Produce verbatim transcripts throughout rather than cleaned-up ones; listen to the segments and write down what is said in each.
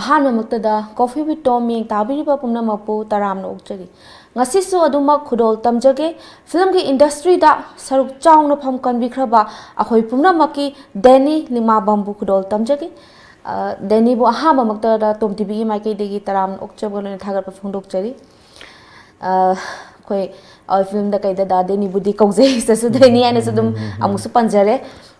ꯑꯍꯥꯟꯕꯃꯛꯇꯗ Coffee with Tom ꯃꯤꯠꯌꯦꯡ ꯇꯥꯕꯤꯔꯤꯕ ꯄꯨꯝꯅꯃꯛꯄꯨ ꯇꯔꯥꯝꯅ ꯑꯣꯛꯆꯔꯤ꯫ ꯉꯁꯤꯁꯨ ꯑꯗꯨꯃꯛ ꯈꯨꯗꯣꯜ ꯇꯝꯖꯒꯦ꯫ ꯐꯤꯂꯝꯒꯤ ꯏꯟꯗꯁꯇ꯭ꯔꯤꯗ ꯁꯔꯨꯛ ꯆꯥꯎꯅ ꯐꯝ ꯀꯟꯕꯤꯈ꯭ꯔꯕ ꯑꯩꯈꯣꯏ ꯄꯨꯝꯅꯃꯛꯀꯤ ꯗꯦꯅꯤ ꯂꯤꯃꯥꯕꯝꯕꯨ ꯈꯨꯗꯣꯜ ꯇꯝꯖꯒꯦ꯫ ꯑ, ꯗꯦꯅꯤꯕꯨ ꯑꯍꯥꯟꯕꯃꯛꯇꯗ ꯇꯣꯝ ꯇꯤꯚꯤꯒꯤ ꯃꯥꯏꯀꯩꯗꯒꯤ ꯇꯔꯥꯝꯅ ꯑꯣꯛꯆꯕꯒ ꯂꯣꯏꯅꯅ ꯊꯥꯒꯠꯄ ꯐꯣꯡꯗꯣꯛꯆꯔꯤ꯫ ꯑ, ꯑꯩꯈꯣꯏ, ꯑ, ꯐꯤꯂꯝꯗ ꯀꯩꯗ ꯗꯥ ꯗꯦꯅꯤꯕꯨꯗꯤ ꯀꯧꯖꯩ, ꯁꯤꯗꯁꯨ ꯗꯦꯅꯤ ꯍꯥꯏꯅꯁꯨ ꯑꯗꯨꯝ ꯑꯃꯨꯛꯁꯨ ꯄꯟꯖꯔꯦ꯫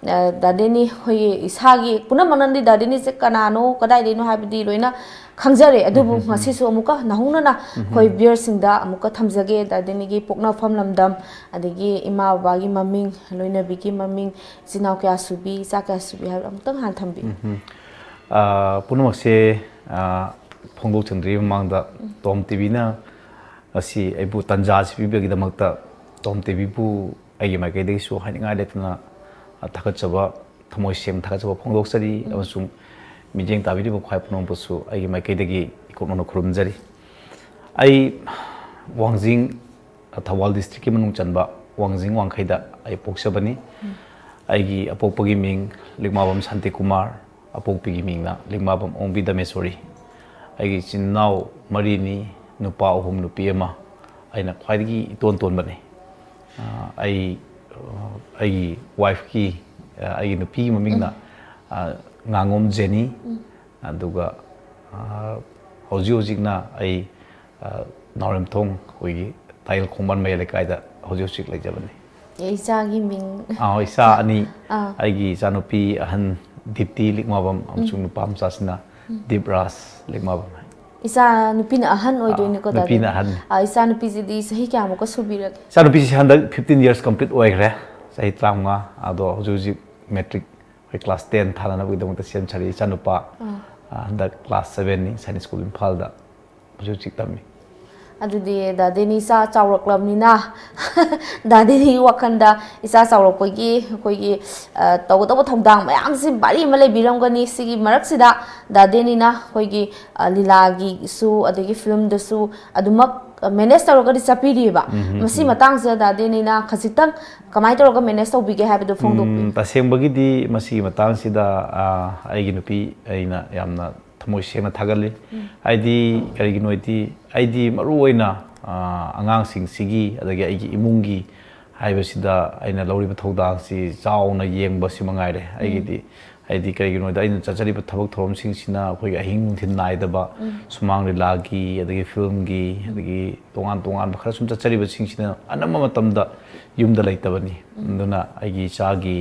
ꯑ, ꯗꯥ ꯗꯦꯅꯤ, ꯑꯩꯈꯣꯏꯒꯤ ꯏꯁꯥꯒꯤ ꯄꯨꯝꯅꯃꯛꯅꯗꯤ ꯗꯥ ꯗꯦꯅꯤꯁꯦ ꯀꯅꯥꯅꯣ, ꯀꯗꯥꯏꯗꯩꯅꯣ ꯍꯥꯏꯕꯗꯤ ꯂꯣꯏꯅ ꯈꯪꯖꯔꯦ, ꯑꯗꯨꯕꯨ ꯉꯁꯤꯁꯨ ꯑꯃꯨꯛꯀ ꯅꯧꯍꯧꯅꯅ ꯑꯩꯈꯣꯏ ꯚꯤꯌꯔꯁꯤꯡꯗ ꯑꯃꯨꯛꯀ ꯊꯝꯖꯒꯦ꯫ ꯗꯥ ꯗꯦꯅꯤꯒꯤ ꯄꯣꯛꯅꯐꯝ ꯂꯝꯗꯝ, ꯑꯗꯒꯤ ꯏꯃꯥ ꯕꯕꯥꯒꯤ ꯃꯃꯤꯡ, ꯂꯣꯏꯅꯕꯤꯒꯤ ꯃꯃꯤꯡ, ꯏꯆꯤꯟ ꯏꯅꯥꯎ ꯀꯌꯥ ꯁꯨꯕꯤ, ꯏꯆꯥ ꯀꯌꯥ ꯁꯨꯕꯤ ꯍꯥꯏꯕꯗꯣ ꯑꯃꯨꯛꯇꯪ ꯍꯥꯟꯅ ꯊꯝꯕꯤꯌꯨ꯫ ꯎꯝ꯫ ꯑ, ꯄꯨꯝꯅꯃꯛꯁꯦ, ꯑ, ꯐꯣꯡꯗꯣꯛꯆꯗ꯭ꯔꯤꯉꯩ ꯃꯃꯥꯡꯗ ꯇꯣꯝ ꯇꯤꯚꯤꯅ ꯉꯁꯤ ꯑꯩꯕꯨ ꯇꯥꯟꯖꯥ ꯑꯁꯤ ꯄꯤꯕꯒꯤꯗꯃꯛꯇ ꯇꯣꯝ ꯇꯤꯚꯤꯕꯨ ꯑꯩꯒꯤ ꯃꯥꯏꯀꯩꯗꯒꯤꯁꯨ ꯍꯥꯏꯅꯤꯡꯉꯥꯏ ꯂꯩꯇꯅ, ꯑ, ꯊꯥꯒꯠꯆꯕ, ꯊꯃꯣꯏ ꯁꯦꯡꯅ ꯊꯥꯒꯠꯆꯕ ꯐꯣꯡꯗꯣꯛꯆꯔꯤ꯫ ꯑꯃꯁꯨꯡ ꯃꯤꯠꯌꯦꯡ ꯇꯥꯕꯤꯔꯤꯕ ꯈ꯭ꯋꯥꯏ ꯄꯨꯝꯅꯃꯛꯄꯨꯁꯨ ꯑꯩꯒꯤ ꯃꯥꯏꯀꯩꯗꯒꯤ ꯏꯀꯣꯛ ꯅꯧꯅ ꯈꯨꯔꯨꯝꯖꯔꯤ꯫ ꯑꯩ ꯋꯥꯡꯖꯤꯡ, ꯊꯧꯕꯥꯜ ꯗꯤꯁꯇ꯭ꯔꯤꯛꯀꯤ ꯃꯅꯨꯡ ꯆꯟꯕ ꯋꯥꯡꯖꯤꯡ ꯋꯥꯡꯈꯩꯗ ꯑꯩ ꯄꯣꯛꯆꯕꯅꯤ꯫ ꯑꯩꯒꯤ ꯑꯄꯣꯛꯄꯒꯤ ꯃꯤꯡ ꯂꯤꯛꯃꯥꯕꯝ ꯁꯥꯟꯇꯤꯀꯨꯃꯥꯔ, ꯑꯄꯣꯛꯄꯤꯒꯤ ꯃꯤꯡꯅ ꯂꯤꯛꯃꯥꯕꯝ ꯑꯣꯡꯕꯤ ꯗꯃꯦꯁꯣꯔꯤ꯫ ꯑꯩꯒꯤ ꯏꯆꯤꯟ ꯏꯅꯥꯎ ꯃꯔꯤꯅꯤ, ꯅꯨꯄꯥ ꯑꯍꯨꯝ, ꯅꯨꯄꯤ ꯑꯃ꯫ ꯑꯩꯅ ꯈ꯭ꯋꯥꯏꯗꯒꯤ ꯏꯇꯣꯟ ꯇꯣꯟꯕꯅꯤ꯫ ꯑ, ꯑꯩ, ꯑ, ꯑꯩꯒꯤ ꯋꯥꯏꯐꯀꯤ, ꯑ, ꯑꯩꯒꯤ ꯅꯨꯄꯤꯒꯤ ꯃꯃꯤꯡꯅ, ꯑ, ꯉꯥꯉꯣꯝ ꯖꯦꯅꯤ꯫ ꯑꯗꯨꯒ, ꯑ, ꯍꯧꯖꯤꯛ ꯍꯧꯖꯤꯛꯅ ꯑꯩ, ꯑ, ꯅꯥꯎꯔꯦꯝꯊꯣꯡ, ꯑꯩꯈꯣꯏꯒꯤ ꯇꯥꯏꯌꯦꯜ ꯈꯣꯡꯕꯥꯟ ꯃꯌꯥꯏ ꯂꯩꯀꯥꯏꯗ ꯍꯧꯖꯤꯛ ꯍꯧꯖꯤꯛ ꯂꯩꯖꯕꯅꯤ꯫ ꯏꯆꯥꯒꯤ ꯃꯤꯡ꯫ ꯑ, ꯏꯆꯥ ꯑꯅꯤ, ꯑꯥ꯫ ꯑꯩꯒꯤ ꯏꯆꯥꯅꯨꯄꯤ ꯑꯍꯟ ꯗꯤꯞꯇꯤ ꯂꯤꯛꯃꯥꯕꯝ ꯑꯃꯁꯨꯡ ꯅꯨꯄꯥ ꯃꯆꯥꯁꯤꯅ ꯗꯤꯞ ꯔꯥꯖ ꯂꯤꯛꯃꯥꯕꯝ ꯍꯥꯏ꯫ ꯏꯆꯥ ꯅꯨꯄꯤꯅ ꯑꯍꯟ ꯑꯣꯏꯗꯣꯏꯅꯤꯀꯣ, ꯗꯥꯗꯤ? ꯅꯨꯄꯤꯅ ꯑꯍꯟ꯫ ꯑꯥ, ꯏꯆꯥ ꯅꯨꯄꯤꯁꯤꯗꯤ ꯆꯍꯤ ꯀꯌꯥꯃꯨꯛꯀ ꯁꯨꯕꯤꯔꯒꯦ? ꯏꯆꯥꯅꯨꯄꯤꯁꯤ ꯍꯟꯗꯛ fifteen years complete ꯑꯣꯏꯈ꯭ꯔꯦ, ꯆꯍꯤ ꯇꯔꯥꯃꯉꯥ꯫ ꯑꯗꯣ ꯍꯧꯖꯤꯛ ꯍꯧꯖꯤꯛ matric, ꯑꯩꯈꯣꯏ class ten ꯊꯥꯅꯅꯕꯒꯤꯗꯃꯛꯇ ꯁꯦꯝ ꯁꯥꯔꯤ꯫ ꯏꯆꯥꯅꯨꯄꯥ, ꯑ, ꯍꯟꯗꯛ class seven ꯅꯤ, ꯁꯥꯏꯅꯤꯛ ꯁ꯭ꯀꯨꯜ ꯏꯝꯐꯥꯜꯗ ꯍꯧꯖꯤꯛ ꯍꯧꯖꯤꯛ ꯇꯝꯃꯤ꯫ ꯑꯗꯨꯗꯤ ꯗꯥꯗꯤꯅꯤ ꯏꯆꯥ ꯆꯥꯎꯔꯛꯂꯕꯅꯤꯅ, ꯗꯥꯗꯤꯅꯤꯒꯤ ꯋꯥꯈꯜꯗ ꯏꯆꯥ ꯆꯥꯎꯔꯛꯄꯒꯤ ꯑꯩꯈꯣꯏꯒꯤ, ꯑ, ꯇꯧꯒꯗꯧꯕ ꯊꯧꯗꯥꯡ ꯃꯌꯥꯝꯁꯤ ꯚꯥꯔꯤ ꯑꯃ ꯂꯩꯕꯤꯔꯝꯒꯅꯤ꯫ ꯁꯤꯒꯤ ꯃꯔꯛꯁꯤꯗ ꯗꯥꯗꯤꯅꯤꯅ ꯑꯩꯈꯣꯏꯒꯤ, ꯑ, ꯂꯤꯂꯥꯒꯤꯁꯨ ꯑꯗꯒꯤ ꯐꯤꯂꯝꯗꯁꯨ ꯑꯗꯨꯃꯛ, ꯑ, manage ꯇꯧꯔꯒꯗꯤ ꯆꯠꯄꯤꯔꯤꯑꯕ꯫ ꯃꯁꯤ ꯃꯇꯥꯡꯁꯤꯗ ꯗꯥꯗꯤꯅꯤꯅ ꯈꯖꯤꯛꯇꯪ ꯀꯃꯥꯏꯅ ꯇꯧꯔꯒ manage ꯇꯧꯕꯤꯒꯦ ꯍꯥꯏꯕꯗꯨ ꯐꯣꯡꯗꯣꯛꯄꯤꯌꯨ꯫ ꯎꯝ, ꯇꯁꯦꯡꯕꯒꯤꯗꯤ ꯃꯁꯤꯒꯤ ꯃꯇꯥꯡꯁꯤꯗ, ꯑ, ꯑꯩꯒꯤ ꯅꯨꯄꯤ ꯑꯩꯅ ꯌꯥꯝꯅ ꯊꯃꯣꯏ ꯁꯦꯡꯅ ꯊꯥꯒꯠꯂꯤ꯫ ꯍꯥꯏꯗꯤ ꯀꯔꯤꯒꯤꯅꯣ ꯍꯥꯏꯗꯤ ꯑꯩꯗꯤ ꯃꯔꯨ ꯑꯣꯏꯅ ꯑꯉꯥꯡꯁꯤꯡꯁꯤꯒꯤ ꯑꯗꯒꯤ ꯑꯩꯒꯤ ꯏꯃꯨꯡꯒꯤ ꯍꯥꯏꯕꯁꯤꯗ ꯑꯩꯅ ꯂꯧꯔꯤꯕ ꯊꯧꯗꯥꯡꯁꯤ ꯆꯥꯎꯅ ꯌꯦꯡꯕꯁꯤ ꯃꯉꯥꯏꯔꯦ ꯑꯩꯒꯤꯗꯤ꯫ ꯍꯥꯏꯗꯤ ꯀꯔꯤꯒꯤꯅꯣꯗ ꯑꯩꯅ ꯆꯠꯆꯔꯤꯕ ꯊꯕꯛ ꯊꯧꯔꯝꯁꯤꯡꯁꯤꯅ ꯑꯩꯈꯣꯏꯒꯤ ꯑꯍꯤꯡ ꯅꯨꯡꯊꯤꯜ ꯅꯥꯏꯗꯕ ꯁꯨꯃꯥꯡ ꯂꯤꯂꯥꯒꯤ ꯑꯗꯒꯤ ꯐꯤꯂꯝꯒꯤ ꯑꯗꯒꯤ ꯇꯣꯉꯥꯟ ꯇꯣꯉꯥꯟꯕ ꯈꯔ ꯁꯨꯝ ꯆꯠꯆꯔꯤꯕꯁꯤꯡꯁꯤꯅ ꯑꯅꯝꯕ ꯃꯇꯝꯗ ꯌꯨꯝꯗ ꯂꯩꯇꯕꯅꯤ꯫ ꯑꯗꯨꯅ ꯑꯩꯒꯤ ꯏꯆꯥꯒꯤ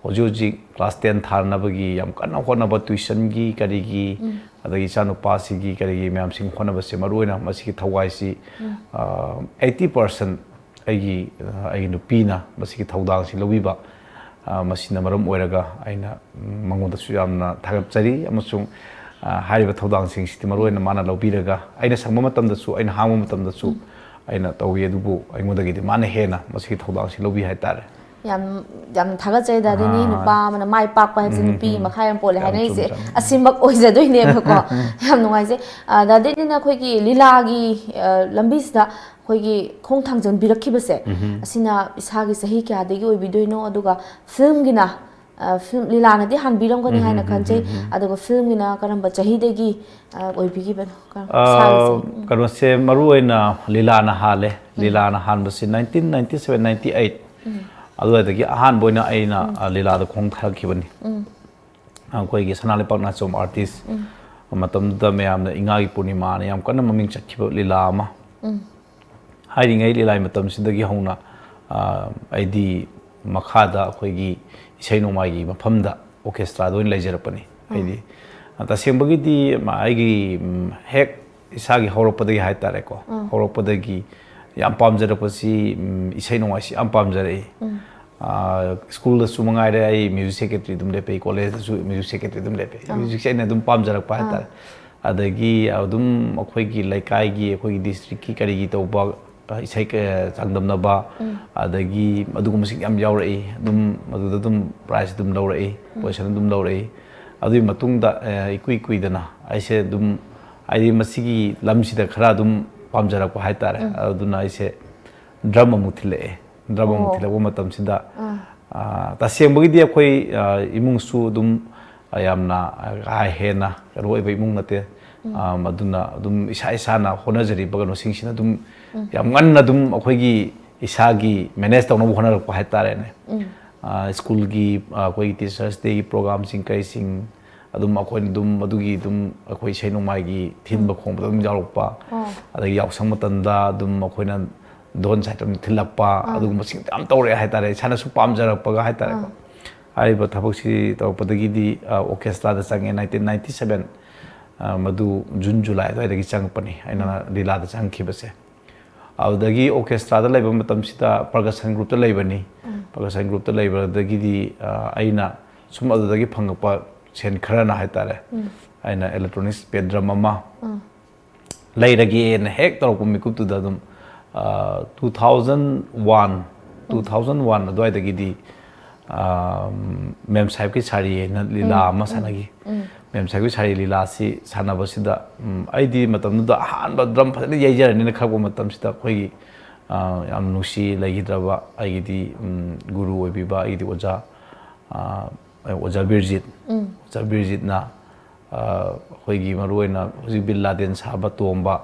ꯍꯧꯖꯤꯛ ꯍꯧꯖꯤꯛ ꯀ꯭ꯂꯥꯁ ꯇꯦꯟ ꯊꯥꯅꯕꯒꯤ ꯌꯥꯝ ꯀꯟꯅ ꯍꯣꯠꯅꯕ, ꯇ꯭ꯋꯤꯁꯟꯒꯤ ꯀꯔꯤꯒꯤ, ꯑꯗꯒꯤ ꯏꯆꯥꯅꯨꯄꯥꯁꯤꯒꯤ ꯀꯔꯤꯒꯤ ꯃꯌꯥꯝꯁꯤꯡ ꯍꯣꯠꯅꯕꯁꯦ ꯃꯔꯨ ꯑꯣꯏꯅ ꯃꯁꯤꯒꯤ ꯊꯋꯥꯏꯁꯤ ꯑꯩꯠꯇꯤ ꯄꯥꯔꯁꯦꯟ ꯑꯩꯒꯤ ꯑꯩꯒꯤ ꯅꯨꯄꯤꯅ ꯃꯁꯤꯒꯤ ꯊꯧꯗꯥꯡꯁꯤ ꯂꯧꯕꯤꯕ꯫ ꯃꯁꯤꯅ ꯃꯔꯝ ꯑꯣꯏꯔꯒ ꯑꯩꯅ ꯃꯉꯣꯟꯗꯁꯨ ꯌꯥꯝꯅ ꯊꯥꯒꯠꯆꯔꯤ ꯑꯃꯁꯨꯡ ꯍꯥꯏꯔꯤꯕ ꯊꯧꯗꯥꯡꯁꯤꯡꯁꯤꯗꯤ ꯃꯔꯨ ꯑꯣꯏꯅ ꯃꯥꯅ ꯂꯧꯕꯤꯔꯒ ꯑꯩꯅ ꯁꯪꯕ ꯃꯇꯝꯗꯁꯨ ꯑꯩꯅ ꯍꯥꯡꯕ ꯃꯇꯝꯗꯁꯨ ꯑꯩꯅ ꯇꯧꯏ꯫ ꯑꯗꯨꯕꯨ ꯑꯩꯉꯣꯟꯗꯒꯤꯗꯤ ꯃꯥꯅ ꯍꯦꯟꯅ ꯃꯁꯤꯒꯤ ꯊꯧꯗꯥꯡꯁꯤ ꯂꯧꯕꯤ ꯍꯥꯏꯇꯥꯔꯦ꯫ ꯌꯥꯝ ꯌꯥꯝ ꯊꯥꯒꯠꯆꯩ ꯗꯥꯗꯤꯅꯤ꯫ ꯅꯨꯄꯥ ꯑꯃꯅ ꯃꯥꯏ ꯄꯥꯛꯄ ꯍꯥꯏꯁꯦ ꯅꯨꯄꯤꯒꯤ ꯃꯈꯥ ꯌꯥꯝ ꯄꯣꯜꯂꯦ ꯍꯥꯏꯅꯔꯤꯁꯦ ꯑꯁꯤꯃꯛ ꯑꯣꯏꯖꯗꯣꯏꯅꯦꯕꯀꯣ꯫ ꯌꯥꯝ ꯅꯨꯡꯉꯥꯏꯖꯩ꯫ ꯗꯥꯗꯤꯅꯤꯅ ꯑꯩꯈꯣꯏꯒꯤ ꯂꯤꯂꯥꯒꯤ ꯂꯝꯕꯤꯁꯤꯗ ꯑꯩꯈꯣꯏꯒꯤ ꯈꯣꯡ ꯊꯥꯡꯖꯟꯕꯤꯔꯛꯈꯤꯕꯁꯦ ꯑꯁꯤꯅ ꯏꯁꯥꯒꯤ ꯆꯍꯤ ꯀꯌꯥꯗꯒꯤ ꯑꯣꯏꯕꯤꯗꯣꯏꯅꯣ, ꯑꯗꯨꯒ ꯐꯤꯂꯝꯒꯤꯅ ꯐꯤꯂꯝ ꯂꯤꯂꯥꯅꯗꯤ ꯍꯥꯟꯕꯤꯔꯝꯒꯅꯤ ꯍꯥꯏꯅ ꯈꯟꯖꯩ꯫ ꯑꯗꯨꯒ ꯐꯤꯂꯝꯒꯤꯅ ꯀꯔꯝꯕ ꯆꯍꯤꯗꯒꯤ ꯑꯣꯏꯕꯤꯈꯤꯕꯅꯣ? ꯏꯁꯥꯒꯤ ꯆꯍꯤ꯫ ꯀꯩꯅꯣꯁꯦ ꯃꯔꯨ ꯑꯣꯏꯅ ꯂꯤꯂꯥꯅ ꯍꯥꯜꯂꯦ꯫ ꯂꯤꯂꯥꯅ ꯍꯥꯟꯕꯁꯤ nineteen ninety seven ninety eight ꯑꯗꯨꯋꯥꯏꯗꯒꯤ ꯑꯍꯥꯟꯕ ꯑꯣꯏꯅ ꯑꯩꯅ ꯂꯤꯂꯥꯗ ꯈꯣꯡ ꯊꯥꯔꯛꯈꯤꯕꯅꯤ꯫ ꯑꯩꯈꯣꯏꯒꯤ ꯁꯅꯥ ꯂꯩꯄꯥꯛ ꯅꯥꯆꯣꯝ ꯑꯥꯔꯇꯤꯁ ꯃꯇꯝꯗꯨꯗ ꯃꯌꯥꯝꯅ ꯏꯉꯥꯒꯤ ꯄꯨꯔꯅꯤꯃꯥꯅ ꯌꯥꯝ ꯀꯟꯅ ꯃꯃꯤꯡ ꯆꯠꯈꯤꯕ ꯂꯤꯂꯥ ꯑꯃ꯫ ꯍꯥꯏꯔꯤꯉꯩ ꯂꯤꯂꯥꯒꯤ ꯃꯇꯝꯁꯤꯗꯒꯤ ꯍꯧꯅ ꯑꯩꯗꯤ ꯃꯈꯥꯗ ꯑꯩꯈꯣꯏꯒꯤ ꯏꯁꯩ ꯅꯣꯡꯃꯥꯏꯒꯤ ꯃꯐꯝꯗ ꯑꯣꯔꯀꯦꯁꯇ꯭ꯔꯥꯗ ꯑꯣꯏꯅ ꯂꯩꯖꯔꯛꯄꯅꯤ꯫ ꯍꯥꯏꯗꯤ ꯇꯁꯦꯡꯕꯒꯤꯗꯤ ꯑꯩꯒꯤ ꯍꯦꯛ ꯏꯁꯥꯒꯤ ꯍꯧꯔꯛꯄꯗꯒꯤ ꯍꯥꯏꯇꯥꯔꯦꯀꯣ, ꯍꯧꯔꯛꯄꯗꯒꯤ ꯌꯥꯝ ꯄꯥꯝꯖꯔꯛꯄꯁꯤ ꯏꯁꯩ ꯅꯣꯡꯃꯥꯏꯁꯤ ꯌꯥꯝ ꯄꯥꯝꯖꯔꯛꯏ꯫ ꯁ꯭ꯀꯨꯜꯗꯁꯨ ꯃꯉꯥꯏꯔꯦ, ꯑꯩ ꯃ꯭ꯌꯨꯖꯤꯛ ꯁꯦꯀ꯭ꯔꯦꯇꯔꯤ ꯑꯗꯨꯝ ꯂꯦꯞꯄꯛꯏ, ꯀꯣꯂꯦꯖꯇꯁꯨ ꯃ꯭ꯌꯨꯖꯤꯛ ꯁꯦꯀ꯭ꯔꯦꯇꯔꯤ ꯑꯗꯨꯝ ꯂꯦꯞꯄꯛꯏ꯫ ꯃ꯭ꯌꯨꯖꯤꯛꯁꯦ ꯑꯩꯅ ꯑꯗꯨꯝ ꯄꯥꯝꯖꯔꯛꯄ ꯍꯥꯏꯇꯥꯔꯦ꯫ ꯑꯗꯒꯤ ꯑꯗꯨꯝ ꯑꯩꯈꯣꯏꯒꯤ ꯂꯩꯀꯥꯏꯒꯤ, ꯑꯩꯈꯣꯏꯒꯤ ꯗꯤꯁꯇ꯭ꯔꯤꯛꯀꯤ ꯀꯔꯤꯒꯤ ꯇꯧꯕ ꯏꯁꯩ ꯆꯥꯡꯗꯝꯅꯕ, ꯑꯗꯒꯤ ꯑꯗꯨꯒꯨꯝꯕꯁꯤꯡ ꯌꯥꯝ ꯌꯥꯎꯔꯛꯏ꯫ ꯑꯗꯨꯝ ꯃꯗꯨꯗ ꯑꯗꯨꯝ ꯄ꯭ꯔꯥꯏꯖ ꯑꯗꯨꯝ ꯂꯧꯔꯛꯏ, ꯄꯣꯖꯤꯁꯟ ꯑꯗꯨꯝ ꯂꯧꯔꯛꯏ꯫ ꯑꯗꯨꯒꯤ ꯃꯇꯨꯡꯗ ꯏꯀꯨꯏ ꯀꯨꯏꯗꯅ ꯑꯩꯁꯦ ꯑꯗꯨꯝ ꯍꯥꯏꯗꯤ ꯃꯁꯤꯒꯤ ꯂꯝꯁꯤꯗ ꯈꯔ ꯑꯗꯨꯝ ꯄꯥꯝꯖꯔꯛꯄ ꯍꯥꯏꯇꯥꯔꯦ꯫ ꯑꯗꯨꯅ ꯑꯩꯁꯦ ꯗ꯭ꯔꯝ ꯑꯃꯨꯛ ꯊꯤꯜꯂꯛꯑꯦ꯫ ꯗ꯭ꯔꯝ ꯑꯃꯨꯛ ꯊꯤꯜꯂꯛꯄ ꯃꯇꯝꯁꯤꯗ ꯇꯁꯦꯡꯕꯒꯤꯗꯤ ꯑꯩꯈꯣꯏ ꯏꯃꯨꯡꯁꯨ ꯑꯗꯨꯝ ꯑ, ꯌꯥꯝꯅ ꯀꯥ ꯍꯦꯟꯅ ꯀꯩꯅꯣ ꯑꯣꯏꯕ ꯏꯃꯨꯡ ꯅꯠꯇꯦ꯫ ꯑꯝ, ꯑꯗꯨꯅ ꯑꯗꯨꯝ ꯏꯁꯥ ꯏꯁꯥꯅ ꯍꯣꯠꯅꯖꯔꯤꯕ ꯀꯩꯅꯣꯁꯤꯡꯁꯤꯅ ꯑꯗꯨꯝ ꯌꯥꯝ ꯉꯟꯅ ꯑꯗꯨꯝ ꯑꯩꯈꯣꯏꯒꯤ ꯏꯁꯥꯒꯤ ꯃꯦꯅꯦꯖ ꯇꯧꯅꯕ ꯍꯣꯠꯅꯔꯛꯄ ꯍꯥꯏꯇꯥꯔꯦꯅꯦ꯫ ꯑ, ꯁ꯭ꯀꯨꯜꯒꯤ, ꯑ, ꯑꯩꯈꯣꯏꯒꯤ ꯇꯤꯆꯔꯁ ꯗꯦꯒꯤ ꯄ꯭ꯔꯣꯒꯥꯝꯁꯤꯡ ꯀꯩꯁꯤꯡ ꯑꯗꯨꯝ ꯑꯩꯈꯣꯏꯅ ꯑꯗꯨꯝ ꯑꯗꯨꯒꯤ ꯑꯗꯨꯝ ꯑꯩꯈꯣꯏ ꯏꯁꯩ ꯅꯣꯡꯃꯥꯏꯒꯤ ꯊꯤꯟꯕ ꯈꯣꯡꯕꯗ ꯑꯗꯨꯝ ꯌꯥꯎꯔꯛꯄ, ꯑꯗꯒꯤ ꯌꯥꯎꯁꯪ ꯃꯇꯝꯗ ꯑꯗꯨꯝ ꯑꯩꯈꯣꯏꯅ ꯗꯣꯟ ꯁꯥꯏꯠ ꯑꯗꯨꯝ ꯊꯤꯜꯂꯛꯄ, ꯑꯗꯨꯒꯨꯝꯕꯁꯤꯡ ꯌꯥꯝ ꯇꯧꯔꯛꯑꯦ ꯍꯥꯏꯇꯥꯔꯦ, ꯏꯁꯥꯅꯁꯨ ꯄꯥꯝꯖꯔꯛꯄꯒ ꯍꯥꯏꯇꯥꯔꯦꯀꯣ꯫ ꯍꯥꯏꯔꯤꯕ ꯊꯕꯛꯁꯤ ꯇꯧꯔꯛꯄꯗꯒꯤꯗꯤ, ꯑ, ꯑꯣꯔꯀꯦꯁꯇ꯭ꯔꯥꯗ ꯆꯪꯉꯦ, ꯅꯥꯏꯟꯇꯤꯟ ꯅꯥꯏꯟꯇꯤ ꯁꯕꯦꯟ, ꯑ, ꯃꯗꯨ ꯖꯨꯟ ꯖꯨꯂꯥꯏ ꯑꯗꯨꯋꯥꯏꯗꯒꯤ ꯆꯪꯉꯛꯄꯅꯤ ꯑꯩꯅ ꯂꯤꯂꯥꯗ ꯆꯪꯈꯤꯕꯁꯦ꯫ ꯑꯗꯨꯗꯒꯤ ꯑꯣꯔꯀꯦꯁꯇ꯭ꯔꯥꯗ ꯂꯩꯕ ꯃꯇꯝꯁꯤꯗ ꯄ꯭ꯔꯒꯁꯟ ꯒ꯭ꯔꯨꯞꯇ ꯂꯩꯕꯅꯤ꯫ ꯄ꯭ꯔꯒꯁꯟ ꯒ꯭ꯔꯨꯞꯇ ꯂꯩꯕꯗꯒꯤꯗꯤ, ꯑ, ꯑꯩꯅ ꯁꯨꯝ ꯑꯗꯨꯗꯒꯤ ꯐꯪꯉꯛꯄ ꯁꯦꯟ ꯈꯔꯅ ꯍꯥꯏꯇꯥꯔꯦ, ꯑꯩꯅ ꯏꯂꯦꯛꯇ꯭ꯔꯣꯅꯤꯛꯁ ꯕꯦꯠ ꯗ꯭ꯔꯝ ꯑꯃ ꯂꯩꯔꯒꯦꯅ ꯍꯦꯛ ꯇꯧꯔꯛꯄ ꯃꯤꯀꯨꯞꯇꯨꯗ ꯑꯗꯨꯝ, ꯑ, two thousand one, two thousand one ꯑꯗꯨꯋꯥꯏꯗꯒꯤꯗꯤ, ꯑ, ꯃꯦꯝ ꯁꯥꯍꯦꯕꯀꯤ ꯁꯥꯔꯤ ꯍꯥꯏꯅ ꯂꯤꯂꯥ ꯑꯃ ꯁꯥꯟꯅꯈꯤ꯫ ꯃꯦꯝ ꯁꯥꯍꯦꯕꯀꯤ ꯁꯥꯔꯤ ꯂꯤꯂꯥꯁꯤ ꯁꯥꯟꯅꯕꯁꯤꯗ, ꯎꯝ, ꯑꯩꯗꯤ ꯃꯇꯝꯗꯨꯗ ꯑꯍꯥꯟꯕ ꯗ꯭ꯔꯝ ꯐꯖꯅ ꯌꯩꯖꯔꯅꯤꯅ ꯈꯜꯂꯛꯄ ꯃꯇꯝꯁꯤꯗ ꯑꯩꯈꯣꯏꯒꯤ, ꯑ, ꯌꯥꯝ ꯅꯨꯡꯁꯤ ꯂꯩꯈꯤꯗ꯭ꯔꯕ ꯑꯩꯒꯤꯗꯤ, ꯎꯝ, ꯒꯨꯔꯨ ꯑꯣꯏꯕꯤꯕ ꯑꯩꯒꯤꯗꯤ ꯑꯣꯖꯥ, ꯑ, ꯑꯣꯖꯥ ꯕꯤꯔꯖꯤꯠ, ꯑꯣꯖꯥ ꯕꯤꯔꯖꯤꯠꯅ, ꯑ, ꯑꯩꯈꯣꯏꯒꯤ ꯃꯔꯨꯑꯣꯏꯅ ꯍꯧꯖꯤꯛ ꯕꯤꯟ ꯂꯥꯗꯦꯟ ꯁꯥꯕ ꯇꯣꯝꯕ,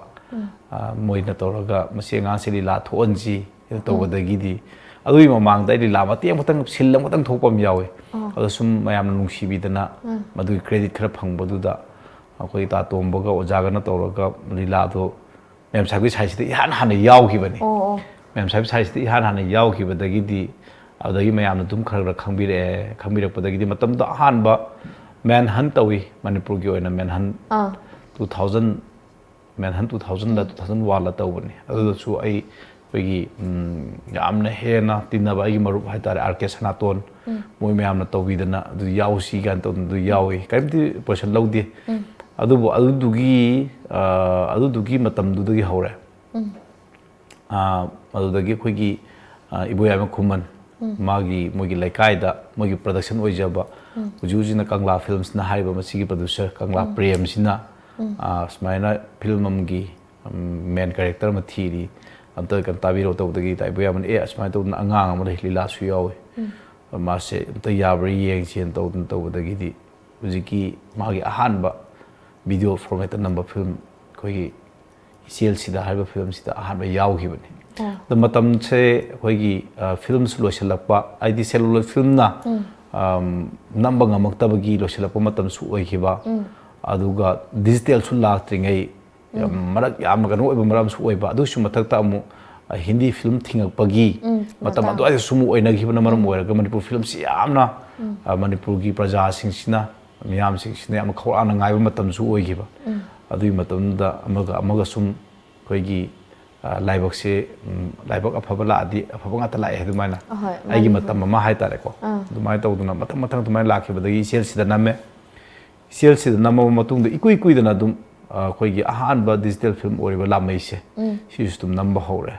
ꯑ, ꯃꯣꯏꯅ ꯇꯧꯔꯒ ꯃꯁꯤ ꯑꯉꯥꯡꯁꯦ ꯂꯤꯂꯥ ꯊꯣꯛꯍꯟꯁꯤ ꯇꯧꯕꯗꯒꯤꯗꯤ, ꯑꯗꯨꯒꯤ ꯃꯃꯥꯡꯗ ꯑꯩ ꯂꯤꯂꯥ ꯃꯇꯦꯛ ꯑꯃꯈꯛꯇꯪ, ꯁꯤꯟ ꯑꯃꯈꯛꯇꯪ ꯊꯣꯛꯄ ꯑꯃ ꯌꯥꯎꯋꯤ꯫ ꯑꯗꯣ ꯁꯨꯝ ꯃꯌꯥꯝꯅ ꯅꯨꯡꯁꯤꯕꯤꯗꯅ ꯃꯗꯨꯒꯤ ꯀ꯭ꯔꯦꯗꯤꯠ ꯈꯔ ꯐꯪꯕꯗꯨꯗ ꯑꯩꯈꯣꯏ ꯇꯥ ꯇꯣꯝꯕꯒ ꯑꯣꯖꯥꯒꯅ ꯇꯧꯔꯒ ꯂꯤꯂꯥꯗꯣ ꯃꯦꯝ ꯁꯥꯍꯦꯕꯀꯤ ꯁꯥꯔꯤꯁꯤꯗ ꯏꯍꯥꯟ ꯍꯥꯟꯅ ꯌꯥꯎꯈꯤꯕꯅꯤ꯫ ꯑꯣ, ꯑꯣ꯫ ꯃꯦꯝ ꯁꯥꯍꯦꯕꯀꯤ ꯁꯥꯔꯤꯁꯤꯗ ꯏꯍꯥꯟ ꯍꯥꯟꯅ ꯌꯥꯎꯈꯤꯕꯗꯒꯤꯗꯤ, ꯑꯗꯨꯗꯒꯤ ꯃꯌꯥꯝꯅ ꯑꯗꯨꯝ ꯈꯔ ꯈꯔ ꯈꯪꯕꯤꯔꯛꯑꯦ꯫ ꯈꯪꯕꯤꯔꯛꯄꯗꯒꯤꯗꯤ ꯃꯇꯝꯗꯣ ꯑꯍꯥꯟꯕ ꯃꯦꯟ ꯍꯟ ꯇꯧꯏ, ꯃꯅꯤꯄꯨꯔꯒꯤ ꯑꯣꯏꯅ ꯃꯦꯟ ꯍꯟ ꯑꯥ꯫ Two thousand, ꯃꯦꯟ ꯍꯟ two thousandꯗ, two thousand oneꯂ ꯇꯧꯕꯅꯤ꯫ ꯑꯗꯨꯗꯁꯨ ꯑꯩ ꯑꯩꯈꯣꯏꯒꯤ, ꯎꯝ, ꯌꯥꯝꯅ ꯍꯦꯟꯅ ꯇꯤꯟꯅꯕ ꯑꯩꯒꯤ ꯃꯔꯨꯞ ꯍꯥꯏꯇꯥꯔꯦ, ꯑꯥꯔ ꯀꯦ ꯁꯅꯥꯇꯣꯟ, ꯃꯣꯏ ꯃꯌꯥꯝꯅ ꯇꯧꯕꯤꯗꯅ ꯑꯗꯨ ꯌꯥꯎꯁꯤ ꯀꯥꯏꯅ ꯇꯧꯗꯅ ꯑꯗꯨ ꯌꯥꯎꯏ꯫ ꯀꯔꯤꯝꯇ ꯄꯣꯔꯁꯟ ꯂꯧꯗꯦ꯫ ꯑꯗꯨꯕꯨ ꯑꯗꯨꯗꯨꯒꯤ, ꯑ, ꯑꯗꯨꯗꯨꯒꯤ ꯃꯇꯝꯗꯨꯗꯒꯤ ꯍꯧꯔꯦ꯫ ꯑ, ꯑꯗꯨꯗꯒꯤ ꯑꯩꯈꯣꯏꯒꯤ, ꯑ, ꯏꯕꯣꯌꯥꯏꯃ ꯈꯨꯃꯟ, ꯃꯥꯒꯤ, ꯃꯣꯏꯒꯤ ꯂꯩꯀꯥꯏꯗ ꯃꯣꯏꯒꯤ ꯄ꯭ꯔꯗꯛꯁꯟ ꯑꯣꯏꯖꯕ, ꯍꯧꯖꯤꯛ ꯍꯧꯖꯤꯛꯅ ꯀꯪꯂꯥ ꯐꯤꯜꯝꯁꯅ ꯍꯥꯏꯔꯤꯕ ꯃꯁꯤꯒꯤ ꯄ꯭ꯔꯗ꯭ꯌꯨꯁꯔ ꯀꯪꯂꯥ ꯄ꯭ꯔꯦꯝꯁꯤꯅ, ꯑ, ꯁꯨꯃꯥꯏꯅ ꯐꯤꯂꯝ ꯑꯃꯒꯤ, ꯎꯝ, ꯃꯦꯟ ꯀꯦꯔꯦꯛꯇꯔ ꯑꯃ ꯊꯤꯔꯤ, ꯑꯝꯇ ꯀꯩꯅꯣ ꯇꯥꯕꯤꯔꯛꯑꯣ ꯇꯧꯕꯗꯒꯤ ꯏꯕꯣꯌꯥꯏꯃꯅ, "ꯑꯦ, ꯑꯁꯨꯃꯥꯏꯅ ꯇꯧꯗꯅ ꯑꯉꯥꯡ ꯑꯃ ꯂꯩ, ꯂꯤꯂꯥꯁꯨ ꯌꯥꯎꯋꯤ, ꯃꯥꯁꯦ ꯑꯝꯇ ꯌꯥꯕ꯭ꯔꯥ ꯌꯦꯡꯁꯦꯅ" ꯇꯧꯗꯅ ꯇꯧꯕꯗꯒꯤꯗꯤ ꯍꯧꯖꯤꯛꯀꯤ ꯃꯥꯒꯤ ꯑꯍꯥꯟꯕ video format ꯇ ꯅꯝꯕ film ꯑꯩꯈꯣꯏꯒꯤ ꯏꯆꯦꯜꯁꯤꯗ ꯍꯥꯏꯔꯤꯕ film ꯁꯤꯗ ꯑꯍꯥꯟꯕ ꯌꯥꯎꯈꯤꯕꯅꯤ꯫ ꯑꯗꯣ ꯃꯇꯝꯁꯦ ꯑꯩꯈꯣꯏꯒꯤ film ꯁꯨ ꯂꯣꯏꯁꯤꯜꯂꯛꯄ, ꯍꯥꯏꯗꯤ celluloid film ꯅ ꯑꯝ, ꯅꯝꯕ ꯉꯝꯃꯛꯇꯕꯒꯤ ꯂꯣꯏꯁꯤꯜꯂꯛꯄ ꯃꯇꯝꯁꯨ ꯑꯣꯏꯈꯤꯕ, ꯑꯗꯨꯒ digital ꯁꯨ ꯂꯥꯛꯇ꯭ꯔꯤꯉꯩ ꯌꯥꯝ ꯃꯔꯛ ꯌꯥꯝꯅ ꯀꯩꯅꯣ ꯑꯣꯏꯕ ꯃꯔꯝꯁꯨ ꯑꯣꯏꯕ, ꯑꯗꯨꯒꯤꯁꯨ ꯃꯊꯛꯇ ꯑꯃꯨꯛ ꯑ, ꯍꯤꯟꯗꯤ film ꯊꯤꯡꯉꯛꯄꯒꯤ ꯎꯝ, ꯃꯇꯝ ꯃꯇꯥꯡ꯫ ꯑꯗꯨꯋꯥꯏꯗꯁꯨ ꯑꯃꯨꯛ ꯑꯣꯏꯅꯈꯤꯕꯅ ꯃꯔꯝ ꯎꯝ꯫ ꯑꯣꯏꯔꯒ ꯃꯅꯤꯄꯨꯔ film ꯁꯤ ꯌꯥꯝꯅ ꯎꯝ꯫ ꯑ, ꯃꯅꯤꯄꯨꯔꯒꯤ ꯄ꯭ꯔꯖꯥꯁꯤꯡꯁꯤꯅ, ꯃꯤꯌꯥꯝꯁꯤꯡꯁꯤꯅ ꯌꯥꯝꯅ ꯈꯧꯔꯥꯡꯅ ꯉꯥꯏꯕ ꯃꯇꯝꯁꯨ ꯑꯣꯏꯈꯤꯕ꯫ ꯎꯝ꯫ ꯑꯗꯨꯒꯤ ꯃꯇꯝꯗ ꯑꯃꯒ ꯑꯃꯒ ꯁꯨꯝ ꯑꯩꯈꯣꯏꯒꯤ ꯑ, ꯂꯥꯏꯕꯛꯁꯦ, ꯎꯝ, ꯂꯥꯏꯕꯛ ꯑꯐꯕ ꯂꯥꯛꯑꯗꯤ ꯑꯐꯕ ꯉꯥꯛꯇ ꯂꯥꯛꯑꯦ ꯑꯗꯨꯃꯥꯏꯅ꯫ ꯑꯍꯣꯏ, ꯑꯩꯒꯤ ꯃꯥꯅꯤ, ꯃꯇꯝ ꯃꯥꯅꯤ꯫ ꯑꯃ ꯍꯥꯏꯇꯥꯔꯦꯀꯣ꯫ ꯑꯥ꯫ ꯑꯗꯨꯃꯥꯏꯅ ꯇꯧꯗꯅ ꯃꯊꯪ ꯃꯊꯪ ꯑꯗꯨꯃꯥꯏꯅ ꯂꯥꯛꯈꯤꯕꯗꯒꯤ ꯏꯆꯦꯜꯁꯤꯗ ꯅꯝꯃꯦ꯫ ꯏꯆꯦꯜꯁꯤꯗ ꯅꯝꯃꯕ ꯃꯇꯨꯡꯗ ꯏꯀꯨꯏ ꯀꯨꯏꯗꯅ ꯑꯗꯨꯝ, ꯑ, ꯑꯩꯈꯣꯏꯒꯤ ꯑꯍꯥꯟꯕ digital film ꯑꯣꯏꯔꯤꯕ ꯂꯥꯃꯩꯁꯦ, ꯎꯝ꯫ ꯁꯤꯁꯨ ꯑꯗꯨꯝ ꯅꯝꯕ ꯍꯧꯔꯦ꯫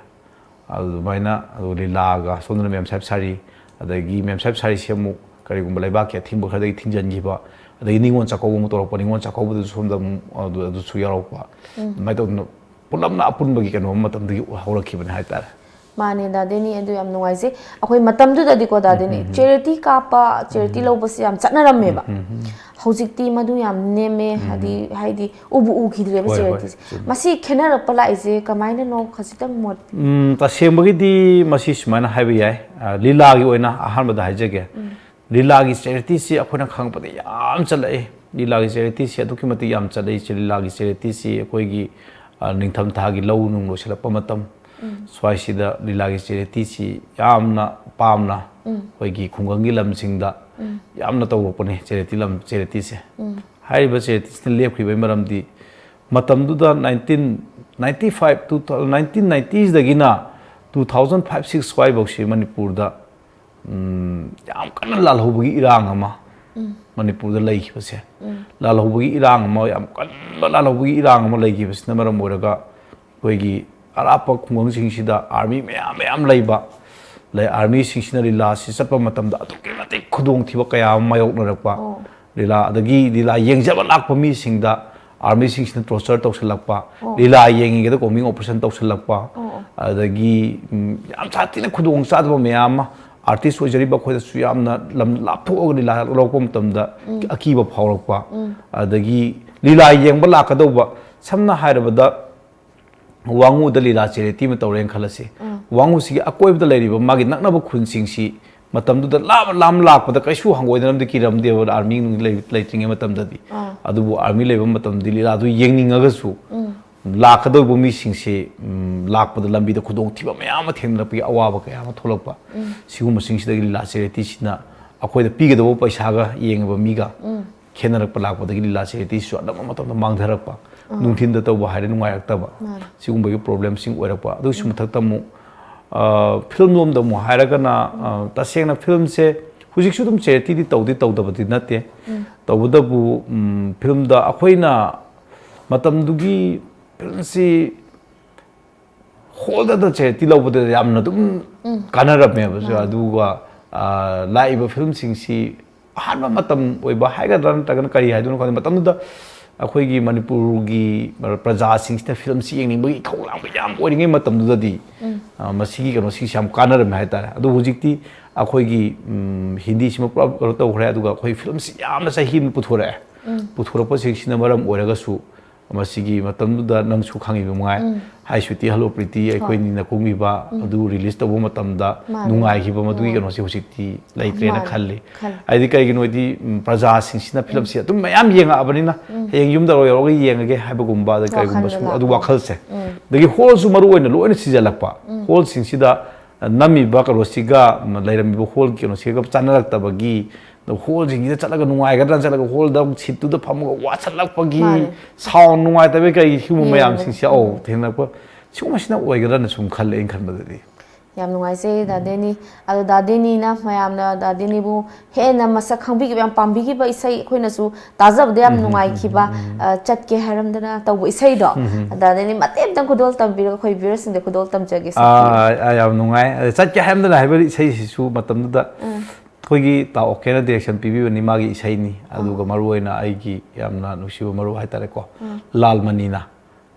ꯑꯗꯨꯃꯥꯏꯅ ꯑꯗꯨ ꯂꯤꯂꯥꯒ ꯁꯣꯝꯗꯅ ꯃꯦꯝ ꯁꯥꯍꯦꯕ ꯁꯥꯔꯤ, ꯑꯗꯒꯤ ꯃꯦꯝ ꯁꯥꯍꯦꯕ ꯁꯥꯔꯤꯁꯦ ꯑꯃꯨꯛ ꯀꯔꯤꯒꯨꯝꯕ ꯂꯩꯕꯥꯛꯀꯤ ꯑꯊꯤꯡꯕ ꯈꯔꯗꯒꯤ ꯊꯤꯡꯖꯤꯟꯈꯤꯕ, ꯑꯗꯒꯤ ꯅꯤꯉꯣꯜ ꯆꯥꯛꯀꯧꯕ ꯑꯃꯨꯛ ꯇꯧꯔꯛꯄ, ꯅꯤꯉꯣꯜ ꯆꯥꯛꯀꯧꯕꯗꯁꯨ ꯁꯣꯝꯗ ꯑꯃꯨꯛ ꯑꯗꯨ, ꯑꯗꯨꯁꯨ ꯌꯥꯎꯔꯛꯄ, ꯎꯝ꯫ ꯑꯗꯨꯃꯥꯏꯅ ꯇꯧꯗꯅ ꯄꯨꯂꯞꯅ ꯑꯄꯨꯟꯕꯒꯤ ꯀꯩꯅꯣ ꯑꯃ ꯃꯇꯝꯗꯒꯤ ꯍꯧꯔꯛꯈꯤꯕꯅꯦ ꯍꯥꯏꯇꯥꯔꯦ꯫ ꯃꯥꯅꯦ, ꯗꯥꯗꯦꯅꯤ, ꯑꯗꯨ ꯌꯥꯝ ꯅꯨꯡꯉꯥꯏꯖꯩ꯫ ꯑꯩꯈꯣꯏ ꯃꯇꯝꯗꯨꯗꯗꯤꯀꯣ, ꯗꯥꯗꯦꯅꯤ, ꯎꯝ, ꯎꯝ, ꯎꯝ꯫ Charity ꯀꯥꯞꯄ, charity ꯎꯝ, ꯎꯝ꯫ ꯂꯧꯕꯁꯦ ꯌꯥꯝ ꯆꯠꯅꯔꯝꯃꯦꯕ꯫ ꯎꯝ, ꯎꯝ, ꯎꯝ꯫ ꯍꯧꯖꯤꯛꯇꯤ ꯃꯗꯨ ꯌꯥꯝ ꯅꯦꯝꯃꯦ, ꯎꯝ, ꯍꯥꯏꯗꯤ, ꯎꯝ꯫ ꯍꯥꯏꯗꯤ ꯎꯕꯨ ꯎꯈꯤꯗ꯭ꯔꯦꯕ ꯍꯣꯏ, ꯍꯣꯏ, charity ꯁꯦ꯫ ꯆꯨꯝꯃꯤ꯫ ꯃꯁꯤ ꯈꯦꯠꯅꯔꯛꯄ ꯂꯥꯛꯏꯁꯦ ꯀꯃꯥꯏꯅꯅꯣ, ꯈꯖꯤꯛꯇꯪ ꯃꯣꯠ? ꯎꯝ, ꯇꯁꯦꯡꯕꯒꯤꯗꯤ ꯃꯁꯤ ꯁꯨꯃꯥꯏꯅ ꯍꯥꯏꯕ ꯌꯥꯏ꯫ ꯑ, ꯂꯤꯂꯥꯒꯤ ꯑꯣꯏꯅ ꯑꯍꯥꯟꯕꯗ ꯍꯥꯏꯖꯒꯦ꯫ ꯎꯝ꯫ ꯂꯤꯂꯥꯒꯤ charity ꯁꯤ ꯑꯩꯈꯣꯏꯅ ꯈꯪꯉꯛꯄꯗ ꯌꯥꯝ ꯆꯠꯂꯛꯏ꯫ ꯂꯤꯂꯥꯒꯤ charity ꯁꯤ ꯑꯗꯨꯛꯀꯤ ꯃꯇꯤꯛ ꯌꯥꯝ ꯆꯠꯂꯛꯏ꯫ ꯂꯤꯂꯥꯒꯤ charity ꯁꯤ ꯑꯩꯈꯣꯏꯒꯤ, ꯑ, ꯅꯤꯡꯊꯝꯊꯥꯒꯤ ꯂꯧ ꯅꯨꯡ ꯂꯣꯏꯁꯤꯜꯂꯛꯄ ꯃꯇꯝ, ꯎꯝ꯫ ꯁ꯭ꯋꯥꯏꯁꯤꯗ ꯂꯤꯂꯥꯒꯤ charity ꯁꯤ ꯌꯥꯝꯅ ꯄꯥꯝꯅ ꯎꯝ꯫ ꯑꯩꯈꯣꯏꯒꯤ ꯈꯨꯡꯒꯪꯒꯤ ꯂꯝꯁꯤꯡꯗ ꯎꯝ꯫ ꯌꯥꯝꯅ ꯇꯧꯔꯛꯄꯅꯦ charity ꯂꯝ, charity ꯁꯦ꯫ ꯎꯝ꯫ ꯍꯥꯏꯔꯤꯕ charity ꯁꯤꯅ ꯂꯦꯞꯈꯤꯕꯒꯤ ꯃꯔꯝꯗꯤ ꯃꯇꯝꯗꯨꯗ nineteen ninety five, two thousand, nineteen ninety ꯁꯤꯗꯒꯤꯅ two thousand five six ꯁ꯭ꯋꯥꯏꯐꯧꯁꯤ ꯃꯅꯤꯄꯨꯔꯗ ꯎꯝ, ꯌꯥꯝ ꯀꯟꯅ ꯂꯥꯜꯍꯧꯕꯒꯤ ꯏꯔꯥꯡ ꯑꯃ ꯎꯝ꯫ ꯃꯅꯤꯄꯨꯔꯗ ꯂꯩꯈꯤꯕꯁꯦ, ꯎꯝ꯫ ꯂꯥꯜꯍꯧꯕꯒꯤ ꯏꯔꯥꯡ ꯑꯃ, ꯌꯥꯝ ꯀꯟꯕ ꯂꯥꯜꯍꯧꯕꯒꯤ ꯏꯔꯥꯡ ꯑꯃ ꯂꯩꯈꯤꯕꯁꯤꯅ ꯃꯔꯝ ꯑꯣꯏꯔꯒ ꯑꯩꯈꯣꯏꯒꯤ ꯑꯔꯥꯞꯄ ꯈꯨꯡꯒꯪꯁꯤꯡꯁꯤꯗ army ꯃꯌꯥꯝ ꯃꯌꯥꯝ ꯂꯩꯕ, ꯂꯩ, army ꯁꯤꯡꯁꯤꯅ ꯂꯤꯂꯥꯁꯤ ꯆꯠꯄ ꯃꯇꯝꯗ ꯑꯗꯨꯛꯀꯤ ꯃꯇꯤꯛ ꯈꯨꯗꯣꯡꯊꯤꯕ ꯀꯌꯥ ꯑꯃ ꯃꯥꯌꯣꯛꯅꯔꯛꯄ, ꯑꯣ꯫ ꯂꯤꯂꯥ, ꯑꯗꯒꯤ ꯂꯤꯂꯥ ꯌꯦꯡꯖꯕ ꯂꯥꯛꯄ ꯃꯤꯁꯤꯡꯗ army ꯁꯤꯡꯁꯤꯅ torture ꯇꯧꯁꯤꯜꯂꯛꯄ, ꯑꯣ꯫ ꯂꯤꯂꯥ ꯌꯦꯡꯉꯤꯉꯩꯗ combing operation ꯇꯧꯁꯤꯜꯂꯛꯄ, ꯑꯣ, ꯑꯣ꯫ ꯑꯗꯒꯤ, ꯎꯝ, ꯌꯥꯝ ꯁꯥꯊꯤꯅ ꯈꯨꯗꯣꯡ ꯆꯥꯗꯕ ꯃꯌꯥꯝ ꯑꯃ ꯑꯥꯔꯇꯤꯁ ꯑꯣꯏꯖꯔꯤꯕ ꯑꯩꯈꯣꯏꯗꯁꯨ ꯌꯥꯝꯅ ꯂꯝ ꯂꯥꯞꯊꯣꯛꯑꯒ ꯂꯤꯂꯥ ꯂꯧꯔꯛꯄ ꯃꯇꯝꯗ ꯑꯀꯤꯕ ꯐꯥꯎꯔꯛꯄ, ꯑꯗꯒꯤ ꯂꯤꯂꯥ ꯌꯦꯡꯕ ꯂꯥꯛꯀꯗꯧꯕ, ꯁꯝꯅ ꯍꯥꯏꯔꯕꯗ ꯋꯥꯉꯨꯗ ꯂꯤꯂꯥ ꯆꯦꯔꯤꯇꯤ ꯑꯃ ꯇꯧꯔꯦꯅ ꯈꯜꯂꯁꯤ꯫ ꯋꯥꯉꯨꯁꯤꯒꯤ ꯑꯀꯣꯏꯕꯗ ꯂꯩꯔꯤꯕ ꯃꯥꯒꯤ ꯅꯛꯅꯕ ꯈꯨꯟꯁꯤꯡꯁꯤ ꯃꯇꯝꯗꯨꯗ ꯂꯥꯞꯅ ꯂꯥꯞꯅ ꯂꯥꯛꯄꯗ ꯀꯩꯁꯨ ꯍꯪꯒꯣꯏꯗꯅꯕꯗꯤ ꯀꯤꯔꯝꯗꯦꯕ, ꯑꯥꯔꯃꯤ ꯅꯨꯡ ꯂꯩ-, ꯂꯩꯇ꯭ꯔꯤꯉꯩ ꯃꯇꯝꯗꯗꯤ꯫ ꯑꯥ꯫ ꯑꯗꯨꯕꯨ ꯑꯥꯔꯃꯤ ꯂꯩꯕ ꯃꯇꯝꯗꯗꯤ ꯂꯤꯂꯥꯗꯨ ꯌꯦꯡꯅꯤꯡꯉꯒꯁꯨ ꯎꯝ꯫ ꯂꯥꯛꯀꯗꯧꯔꯤꯕ ꯃꯤꯁꯤꯡꯁꯤ, ꯎꯝ, ꯂꯥꯛꯄꯗ ꯂꯝꯕꯤꯗ ꯈꯨꯗꯣꯡꯊꯤꯕ ꯃꯌꯥꯝ ꯑꯃ ꯊꯦꯡꯅꯔꯛꯄꯒꯤ ꯑꯋꯥꯕ ꯀꯌꯥ ꯑꯃ ꯊꯣꯛꯂꯛꯄ꯫ ꯎꯝ꯫ ꯁꯤꯒꯨꯝꯕꯁꯤꯡꯁꯤꯗꯒꯤ ꯂꯤꯂꯥ ꯆꯦꯔꯤꯇꯤꯁꯤꯅ ꯑꯩꯈꯣꯏꯗ ꯄꯤꯒꯗꯧꯕ ꯄꯩꯁꯥꯒ ꯌꯦꯡꯉꯤꯕ ꯃꯤꯒ ꯎꯝ꯫ ꯈꯦꯠꯅꯔꯛꯄ ꯂꯥꯛꯄꯗꯒꯤ ꯂꯤꯂꯥ ꯆꯦꯔꯤꯇꯤꯁꯨ ꯑꯅꯝꯕ ꯃꯇꯝꯗ ꯃꯥꯡꯊꯔꯛꯄ, ꯑꯥ꯫ ꯅꯨꯡꯊꯤꯟꯗ ꯇꯧꯕ ꯍꯥꯏꯔꯦ ꯅꯨꯡꯉꯥꯏꯔꯛꯇꯕ, ꯃꯥꯅꯦ꯫ ꯁꯤꯒꯨꯝꯕꯒꯤ ꯄ꯭ꯔꯣꯕ꯭ꯂꯦꯝꯁꯤꯡ ꯑꯣꯏꯔꯛꯄ꯫ ꯑꯗꯨꯒꯤꯁꯨ ꯎꯝ꯫ ꯃꯊꯛꯇ ꯑꯃꯨꯛ, ꯑ, ꯐꯤꯂꯝ ꯂꯣꯝꯗ ꯑꯃꯨꯛ ꯍꯥꯏꯔꯒꯅ, ꯑ, ꯎꯝ꯫ ꯇꯁꯦꯡꯅ ꯐꯤꯂꯝꯁꯦ ꯍꯧꯖꯤꯛꯁꯨ ꯑꯗꯨꯝ ꯆꯦꯔꯤꯇꯤꯗꯤ ꯇꯧꯗꯤ ꯇꯧꯗꯕꯗꯤ ꯅꯠꯇꯦ꯫ ꯎꯝ꯫ ꯇꯧꯕꯇꯕꯨ, ꯎꯝ, ꯐꯤꯂꯝꯗ ꯑꯩꯈꯣꯏꯅ ꯃꯇꯝꯗꯨꯒꯤ ꯐꯤꯂꯝꯁꯤ ꯍꯣꯜꯗꯗ ꯆꯦꯔꯤꯇꯤ ꯂꯧꯕꯗ ꯌꯥꯝꯅ ꯑꯗꯨꯝ ꯎꯝ꯫ ꯀꯥꯟꯅꯔꯝꯃꯦꯕ꯫ ꯃꯥꯅꯦ꯫ ꯑꯗꯨꯒ, ꯑ, ꯂꯥꯛꯏꯕ ꯐꯤꯂꯝꯁꯤꯡꯁꯤ ꯑꯍꯥꯟꯕ ꯃꯇꯝ ꯑꯣꯏꯕ ꯍꯥꯏꯒꯗ꯭ꯔꯥ ꯅꯠꯇ꯭ꯔꯒꯅ ꯀꯔꯤ ꯍꯥꯏꯗꯣꯏꯅꯣ ꯈꯪꯗꯦ, ꯃꯇꯝꯗꯨꯗ ꯑꯩꯈꯣꯏꯒꯤ ꯃꯅꯤꯄꯨꯔꯒꯤ ꯄ꯭ꯔꯖꯥꯁꯤꯡꯁꯤꯅ ꯐꯤꯂꯝꯁꯤ ꯌꯦꯡꯅꯤꯡꯕꯒꯤ ꯏꯈꯧ ꯂꯥꯡꯕ ꯌꯥꯝ ꯑꯣꯏꯔꯤꯉꯩ ꯃꯇꯝꯗꯨꯗꯗꯤ, ꯎꯝ꯫ ꯑ, ꯃꯁꯤꯒꯤ ꯀꯩꯅꯣꯁꯤꯡꯁꯤ ꯌꯥꯝ ꯀꯥꯟꯅꯔꯝꯃꯦ ꯍꯥꯏꯇꯥꯔꯦ꯫ ꯑꯗꯨ ꯍꯧꯖꯤꯛꯇꯤ ꯑꯩꯈꯣꯏꯒꯤ, ꯎꯝ, ꯍꯤꯟꯗꯤꯁꯤꯃ ꯄꯨꯔꯥ ꯀꯩꯅꯣ ꯇꯧꯈ꯭ꯔꯦ, ꯑꯗꯨꯒ ꯑꯩꯈꯣꯏ ꯐꯤꯂꯝꯁꯤ ꯌꯥꯝꯅ ꯆꯍꯤ ꯑꯃ ꯄꯨꯊꯣꯔꯛꯑꯦ꯫ ꯎꯝ꯫ ꯄꯨꯊꯣꯔꯛꯄꯁꯤꯡꯁꯤꯅ ꯃꯔꯝ ꯑꯣꯏꯔꯒꯁꯨ ꯃꯁꯤꯒꯤ ꯃꯇꯝꯗꯨꯗ ꯅꯪꯁꯨ ꯈꯪꯉꯤꯕ ꯃꯉꯥꯏ, ꯎꯝ꯫ ꯍꯥꯏ ꯁ꯭ꯋꯤꯇꯤ ꯍꯜꯂꯣ ꯄ꯭ꯔꯤꯇꯤ ꯍꯣꯏ꯫ ꯑꯩꯈꯣꯏꯅꯤꯅ ꯀꯨꯝꯈꯤꯕ ꯎꯝ꯫ ꯑꯗꯨ ꯔꯤꯂꯤꯁ ꯇꯧꯕ ꯃꯇꯝꯗ ꯃꯥꯅꯦ꯫ ꯅꯨꯡꯉꯥꯏꯈꯤꯕ ꯃꯗꯨꯒꯤ ꯅꯨꯡꯉꯥꯏ꯫ ꯀꯩꯅꯣꯁꯦ ꯍꯧꯖꯤꯛꯇꯤ ꯂꯩꯇ꯭ꯔꯦꯅ ꯃꯥꯅꯦ꯫ ꯈꯜꯂꯤ꯫ ꯈꯜꯂꯤ꯫ ꯍꯥꯏꯗꯤ ꯀꯩꯒꯤꯅꯣ ꯍꯥꯏꯗꯤ, ꯎꯝ, ꯄ꯭ꯔꯖꯥꯁꯤꯡꯁꯤꯅ ꯎꯝ꯫ ꯐꯤꯂꯝꯁꯤ ꯑꯗꯨꯝ ꯃꯌꯥꯝ ꯌꯦꯡꯉꯛꯑꯕꯅꯤꯅ ꯎꯝ꯫ ꯍꯌꯦꯡ ꯌꯨꯝꯗ ꯌꯧꯔꯒ ꯌꯦꯡꯉꯒꯦ ꯍꯥꯏꯕꯒꯨꯝꯕ, ꯑꯗ ꯀꯩꯒꯨꯝꯕ ꯋꯥꯈꯜꯗ ꯁꯨꯝ ꯑꯗꯨ ꯂꯥꯛꯄ꯫ ꯋꯥꯈꯜꯁꯦ꯫ ꯎꯝ꯫ ꯑꯗꯒꯤ ꯍꯣꯜꯁꯨ ꯃꯔꯨ ꯑꯣꯏꯅ ꯂꯣꯏꯅ ꯁꯤꯖꯜꯂꯛꯄ꯫ ꯎꯝ꯫ ꯍꯣꯜꯁꯤꯡꯁꯤꯗ ꯅꯝꯃꯤꯕ ꯀꯩꯅꯣꯁꯤꯒ, ꯂꯩꯔꯝꯃꯤꯕ ꯍꯣꯜꯒꯤ ꯀꯩꯅꯣꯁꯤꯒ ꯆꯥꯟꯅꯔꯛꯇꯕꯒꯤ, ꯍꯣꯜꯁꯤꯡꯁꯤꯗ ꯆꯠꯂꯒ ꯅꯨꯡꯉꯥꯏꯒꯗ꯭ꯔꯥ, ꯆꯠꯂꯒ ꯍꯣꯜꯗ ꯑꯃꯨꯛ ꯁꯤꯠꯇꯨꯗ ꯐꯝꯃꯒ ꯋꯥꯁꯜꯂꯛꯄꯒꯤ, ꯃꯥꯅꯦ꯫ ꯁꯥꯎꯟ ꯅꯨꯡꯉꯥꯏꯇꯕꯒꯤ ꯀꯩ ꯁꯤꯒꯨꯝꯕ ꯌꯦꯡꯕꯗ꯫ ꯃꯌꯥꯝꯁꯤꯡꯁꯦ, ꯑꯧ, ꯎꯝ꯫ ꯊꯦꯡꯅꯔꯛꯄ꯫ ꯁꯤꯒꯨꯝꯕꯁꯤꯅ ꯑꯣꯏꯒꯗ꯭ꯔꯅ ꯁꯨꯝ ꯈꯜꯂꯦ, ꯑꯩꯅ ꯈꯟꯕꯗꯗꯤ꯫ ꯌꯥꯝ ꯅꯨꯡꯉꯥꯏꯖꯩ, ꯗꯥ ꯗꯦꯅꯤ꯫ ꯑꯗꯣ ꯗꯥ ꯗꯦꯅꯤꯅ ꯃꯌꯥꯝꯅ ꯗꯥ ꯗꯦꯅꯤꯕꯨ ꯍꯦꯟꯅ ꯃꯁꯛ ꯈꯪꯕꯤꯈꯤꯕ, ꯌꯥꯝ ꯄꯥꯝꯕꯤꯈꯤꯕ ꯏꯁꯩ, ꯑꯩꯈꯣꯏꯅꯁꯨ ꯇꯥꯖꯕꯗ ꯌꯥꯝ ꯎꯝ, ꯎꯝ, ꯅꯨꯡꯉꯥꯏꯈꯤꯕ, ꯎꯝ, ꯎꯝ, ꯎꯝ꯫ ꯑ, "ꯆꯠꯀꯦ ꯍꯥꯏꯔꯝꯗꯅ" ꯇꯧꯕ ꯏꯁꯩꯗꯣ꯫ ꯎꯝ, ꯎꯝ꯫ ꯗꯥ ꯗꯦꯅꯤ ꯃꯇꯦꯛ ꯑꯃꯇꯪ ꯈꯨꯗꯣꯜ ꯇꯝꯕꯤꯔꯒ ꯑꯩꯈꯣꯏ ꯚ꯭ꯌꯨꯋꯔꯁꯤꯡꯗ ꯈꯨꯗꯣꯜ ꯇꯝꯖꯒꯦ, ꯁꯛꯄꯤꯌꯨ꯫ ꯑꯥ, ꯑꯥ, ꯌꯥꯝ ꯅꯨꯡꯉꯥꯏ꯫ ꯑꯗ "ꯆꯠꯀꯦ ꯍꯥꯏꯔꯝꯗꯅ" ꯍꯥꯏꯕ ꯏꯁꯩꯁꯤꯁꯨ ꯃꯇꯝꯗꯨꯗ ꯎꯝ꯫ ꯑꯩꯈꯣꯏꯒꯤ ꯇꯥ ꯑꯣꯀꯦꯅ ꯗꯤꯔꯦꯛꯁꯟ ꯄꯤꯕꯤꯕꯅꯤ, ꯃꯥꯒꯤ ꯏꯁꯩꯅꯤ꯫ ꯑꯗꯨꯒ ꯑꯥ꯫ ꯃꯔꯨꯑꯣꯏꯅ ꯑꯩꯒꯤ ꯌꯥꯝꯅ ꯅꯨꯡꯁꯤꯕ ꯃꯔꯨꯞ ꯍꯥꯏꯇꯥꯔꯦꯀꯣ, ꯑꯥ꯫ ꯂꯥꯜ ꯃꯅꯤꯅ꯫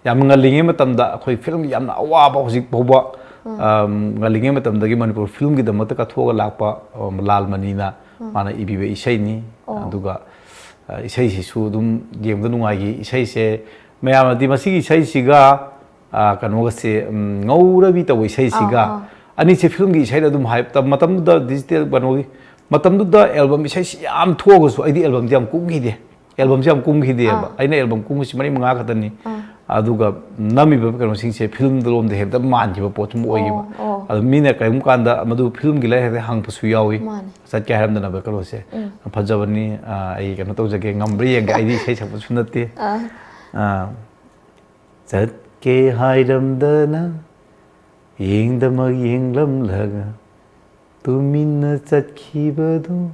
ꯌꯥꯝꯅ ꯉꯜꯂꯤꯉꯩ ꯃꯇꯝꯗ ꯑꯩꯈꯣꯏ ꯐꯤꯂꯝꯒꯤ ꯌꯥꯝꯅ ꯑꯋꯥꯕ, ꯍꯧꯖꯤꯛ ꯐꯥꯎꯕ ꯎꯝ, ꯉꯜꯂꯤꯉꯩ ꯃꯇꯝꯗꯒꯤ ꯃꯅꯤꯄꯨꯔ ꯐꯤꯂꯝꯒꯤꯗꯃꯛꯇ ꯀꯠꯊꯣꯛꯑꯒ ꯂꯥꯛꯄ, ꯑ, ꯂꯥꯜ ꯃꯅꯤꯅ ꯃꯥꯅ ꯏꯕꯤꯕ ꯏꯁꯩꯅꯤ꯫ ꯑꯣ꯫ ꯑꯗꯨꯒ, ꯑ, ꯏꯁꯩꯁꯤꯁꯨ ꯑꯗꯨꯝ ꯌꯦꯡꯕꯗ ꯅꯨꯡꯉꯥꯏꯈꯤ꯫ ꯏꯁꯩꯁꯦ ꯃꯌꯥꯝꯅꯗꯤ ꯃꯁꯤꯒꯤ ꯏꯁꯩꯁꯤꯒ, ꯑ, ꯀꯩꯅꯣꯒꯁꯦ, ꯎꯝ, ꯉꯧꯔꯕꯤ ꯇꯧꯕ ꯏꯁꯩꯁꯤꯒ, ꯑꯥ, ꯑꯥ꯫ ꯑꯅꯤꯁꯦ ꯐꯤꯂꯝꯒꯤ ꯏꯁꯩꯗ ꯑꯗꯨꯝ ꯍꯥꯏ꯫ ꯃꯇꯝꯗꯨꯗ ꯗꯤꯖꯤꯇꯦꯜ ꯀꯩꯅꯣꯒꯤ, ꯃꯇꯝꯗꯨꯗ ꯑꯦꯜꯕꯝ ꯏꯁꯩꯁꯤ ꯌꯥꯝ ꯊꯣꯛꯑꯒꯁꯨ ꯑꯩꯗꯤ ꯑꯦꯜꯕꯝꯁꯦ ꯌꯥꯝ ꯀꯨꯝꯈꯤꯗꯦ꯫ ꯑꯦꯜꯕꯝꯁꯦ ꯌꯥꯝ ꯀꯨꯝꯈꯤꯗꯦꯕ꯫ ꯑꯥ꯫ ꯑꯩꯅ ꯑꯦꯜꯕꯝ ꯀꯨꯝꯕꯁꯤ ꯃꯔꯤ ꯃꯉꯥ ꯈꯛꯇꯅꯤ꯫ ꯑꯥ꯫ ꯑꯗꯨꯒ ꯅꯝꯃꯤꯕ ꯀꯩꯅꯣꯁꯤꯡꯁꯦ ꯐꯤꯂꯝꯗ ꯂꯣꯝꯗ ꯍꯦꯛꯇ ꯃꯥꯟꯈꯤꯕ ꯄꯣꯠꯇꯨꯝ ꯑꯣꯏꯈꯤꯕ꯫ ꯑꯣ, ꯑꯣ꯫ ꯑꯗꯨ ꯃꯤꯅ ꯀꯔꯤꯒꯨꯝꯕ ꯀꯥꯟꯗ ꯃꯗꯨ ꯐꯤꯂꯝꯒꯤ ꯂꯩ ꯍꯦꯛꯇ ꯍꯪꯕꯁꯨ ꯌꯥꯎꯏ꯫ ꯃꯥꯅꯦ꯫ ꯆꯠꯀꯦ ꯍꯥꯏꯔꯝꯗꯅꯕ ꯀꯩꯅꯣꯁꯦ꯫ ꯎꯝ꯫ ꯐꯖꯕꯅꯤ, ꯑꯥ, ꯑꯩ ꯀꯩꯅꯣ ꯇꯧꯖꯒꯦ, ꯉꯝꯕ꯭ꯔꯥ ꯌꯦꯡꯒꯦ, ꯑꯩꯗꯤ ꯏꯁꯩ ꯁꯛꯄꯁꯨ ꯅꯠꯇꯦ꯫ ꯑꯥ꯫ ꯑꯥ꯫ ꯆꯠꯀꯦ ꯍꯥꯏꯔꯝꯗꯅ ꯌꯦꯡꯗꯃꯛ ꯌꯦꯡꯂꯝꯂꯒ ꯇꯨꯃꯤꯟꯅ ꯆꯠꯈꯤꯕꯗꯨ꯫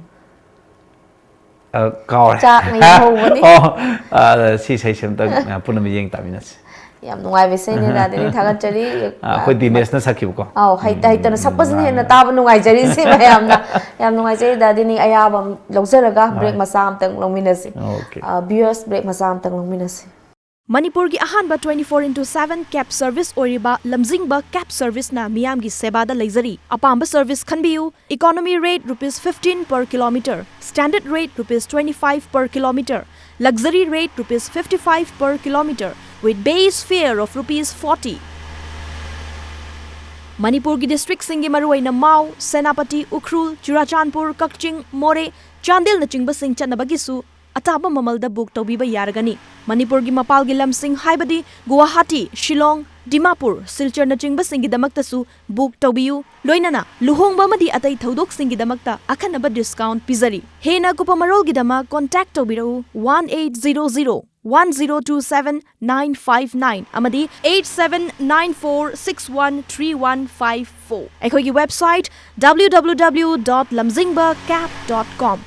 ꯑ, ꯀꯥꯎꯔꯦ꯫ ꯆꯥꯛꯅ ꯌꯩꯍꯧꯕꯅꯤ꯫ ꯑꯣ, ꯑ, ꯁꯤ ꯏꯁꯩꯁꯦ ꯑꯝꯇꯪ, ꯑ, ꯄꯨꯟꯅ ꯌꯦꯡ ꯇꯥꯃꯤꯟꯅꯁꯤ꯫ ꯌꯥꯝ ꯅꯨꯡꯉꯥꯏꯕ ꯏꯁꯩꯅꯤ, ꯗꯥꯗꯤꯅꯤ ꯊꯥꯒꯠꯆꯔꯤ꯫ ꯑ, ꯑꯩꯈꯣꯏ ꯑ, ꯗꯤꯅꯦꯁꯅ ꯁꯛꯈꯤꯕꯀꯣ꯫ ꯑꯧ, ꯍꯩꯇ ꯎꯝ, ꯍꯩꯇꯅ ꯎꯝ, ꯁꯛꯄꯁꯤꯅ ꯎꯝ, ꯍꯦꯟꯅ ꯎꯝ꯫ ꯇꯥꯕ ꯅꯨꯡꯉꯥꯏꯖꯔꯤꯁꯦ ꯃꯌꯥꯝꯅ꯫ ꯌꯥꯝ ꯅꯨꯡꯉꯥꯏꯖꯩ, ꯗꯥꯗꯤꯅꯤ ꯑꯌꯥꯕ ꯑꯃ ꯂꯧꯖꯔꯒ ꯍꯣꯏ꯫ Break ꯃꯆꯥ ꯑꯝꯇꯪ ꯂꯧꯃꯤꯟꯅꯁꯤ꯫ Okay꯫ ꯑ, viewers, break ꯃꯆꯥ ꯑꯝꯇꯪ ꯂꯧꯃꯤꯟꯅꯁꯤ꯫ ꯃꯅꯤꯄꯨꯔꯒꯤ ꯑꯍꯥꯟꯕ twenty four into seven cab service ꯑꯣꯏꯔꯤꯕ ꯂꯝꯖꯤꯡꯕ cab serviceꯅ ꯃꯤꯌꯥꯝꯒꯤ ꯁꯦꯕꯥꯗ ꯂꯩꯖꯔꯤ꯫ ꯑꯄꯥꯝꯕ service ꯈꯟꯕꯤꯌꯨ꯫ Economy rate rupees fifteen per kilometer, standard rate rupees twenty five per kilometer, luxury rate rupees fifty five per kilometer with base fare of rupees forty. ꯃꯅꯤꯄꯨꯔꯒꯤ districtꯁꯤꯡꯒꯤ ꯃꯔꯨꯑꯣꯏꯅ ꯃꯥꯎ, ꯁꯦꯅꯥꯄꯇꯤ, ꯎꯈ꯭ꯔꯨꯜ, ꯆꯨꯔꯥꯆꯥꯟꯄꯨꯔ, ꯀꯛꯆꯤꯡ, ꯃꯣꯔꯦ, ꯆꯥꯟꯗꯦꯜꯅꯆꯤꯡꯕꯁꯤꯡ ꯆꯠꯅꯕꯒꯤꯁꯨ ꯑꯇꯥꯕ ꯃꯃꯜꯗ book ꯇꯧꯕꯤꯕ ꯌꯥꯔꯒꯅꯤ꯫ ꯃꯅꯤꯄꯨꯔꯒꯤ ꯃꯄꯥꯜꯒꯤ ꯂꯝꯁꯤꯡ ꯍꯥꯏꯕꯗꯤ ꯒꯨꯋꯥꯍꯥꯇꯤ, ꯁꯤꯂꯣꯡ, ꯗꯤꯃꯥꯄꯨꯔ, ꯁꯤꯜꯆꯔꯅꯆꯤꯡꯕꯁꯤꯡꯒꯤꯗꯃꯛꯇꯁꯨ book ꯇꯧꯕꯤꯌꯨ꯫ ꯂꯣꯏꯅꯅ ꯂꯨꯍꯣꯡꯕ ꯑꯃꯗꯤ ꯑꯇꯩ ꯊꯧꯗꯣꯛꯁꯤꯡꯒꯤꯗꯃꯛꯇ ꯑꯈꯟꯅꯕ discount ꯄꯤꯖꯔꯤ꯫ ꯍꯦꯟꯅ ꯑꯀꯨꯞꯄ ꯃꯔꯣꯜꯒꯤꯗꯃꯛ contact ꯇꯧꯕꯤꯔꯛꯎ one eight zero zero one zero two seven nine five nine ꯑꯃꯗꯤ eight seven nine four six one three one five four꯫ ꯑꯩꯈꯣꯏꯒꯤ website W W W dot lamzingba cab dot com꯫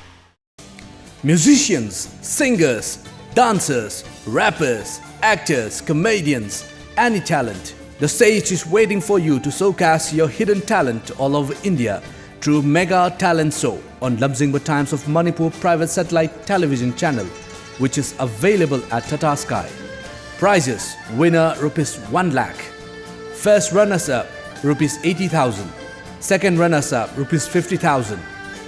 Musicians, singers, dancers, rappers, actors, comedians, any talent. The stage is waiting for you to showcase your hidden talent all over India through Mega Talent Show on Lamzingba Times of Manipur private satellite television channel, which is available at Tata Sky. Prizes: winner rupees one lakh, first runners up rupees eighty thousand. Second runners-up, rupees fifty thousand.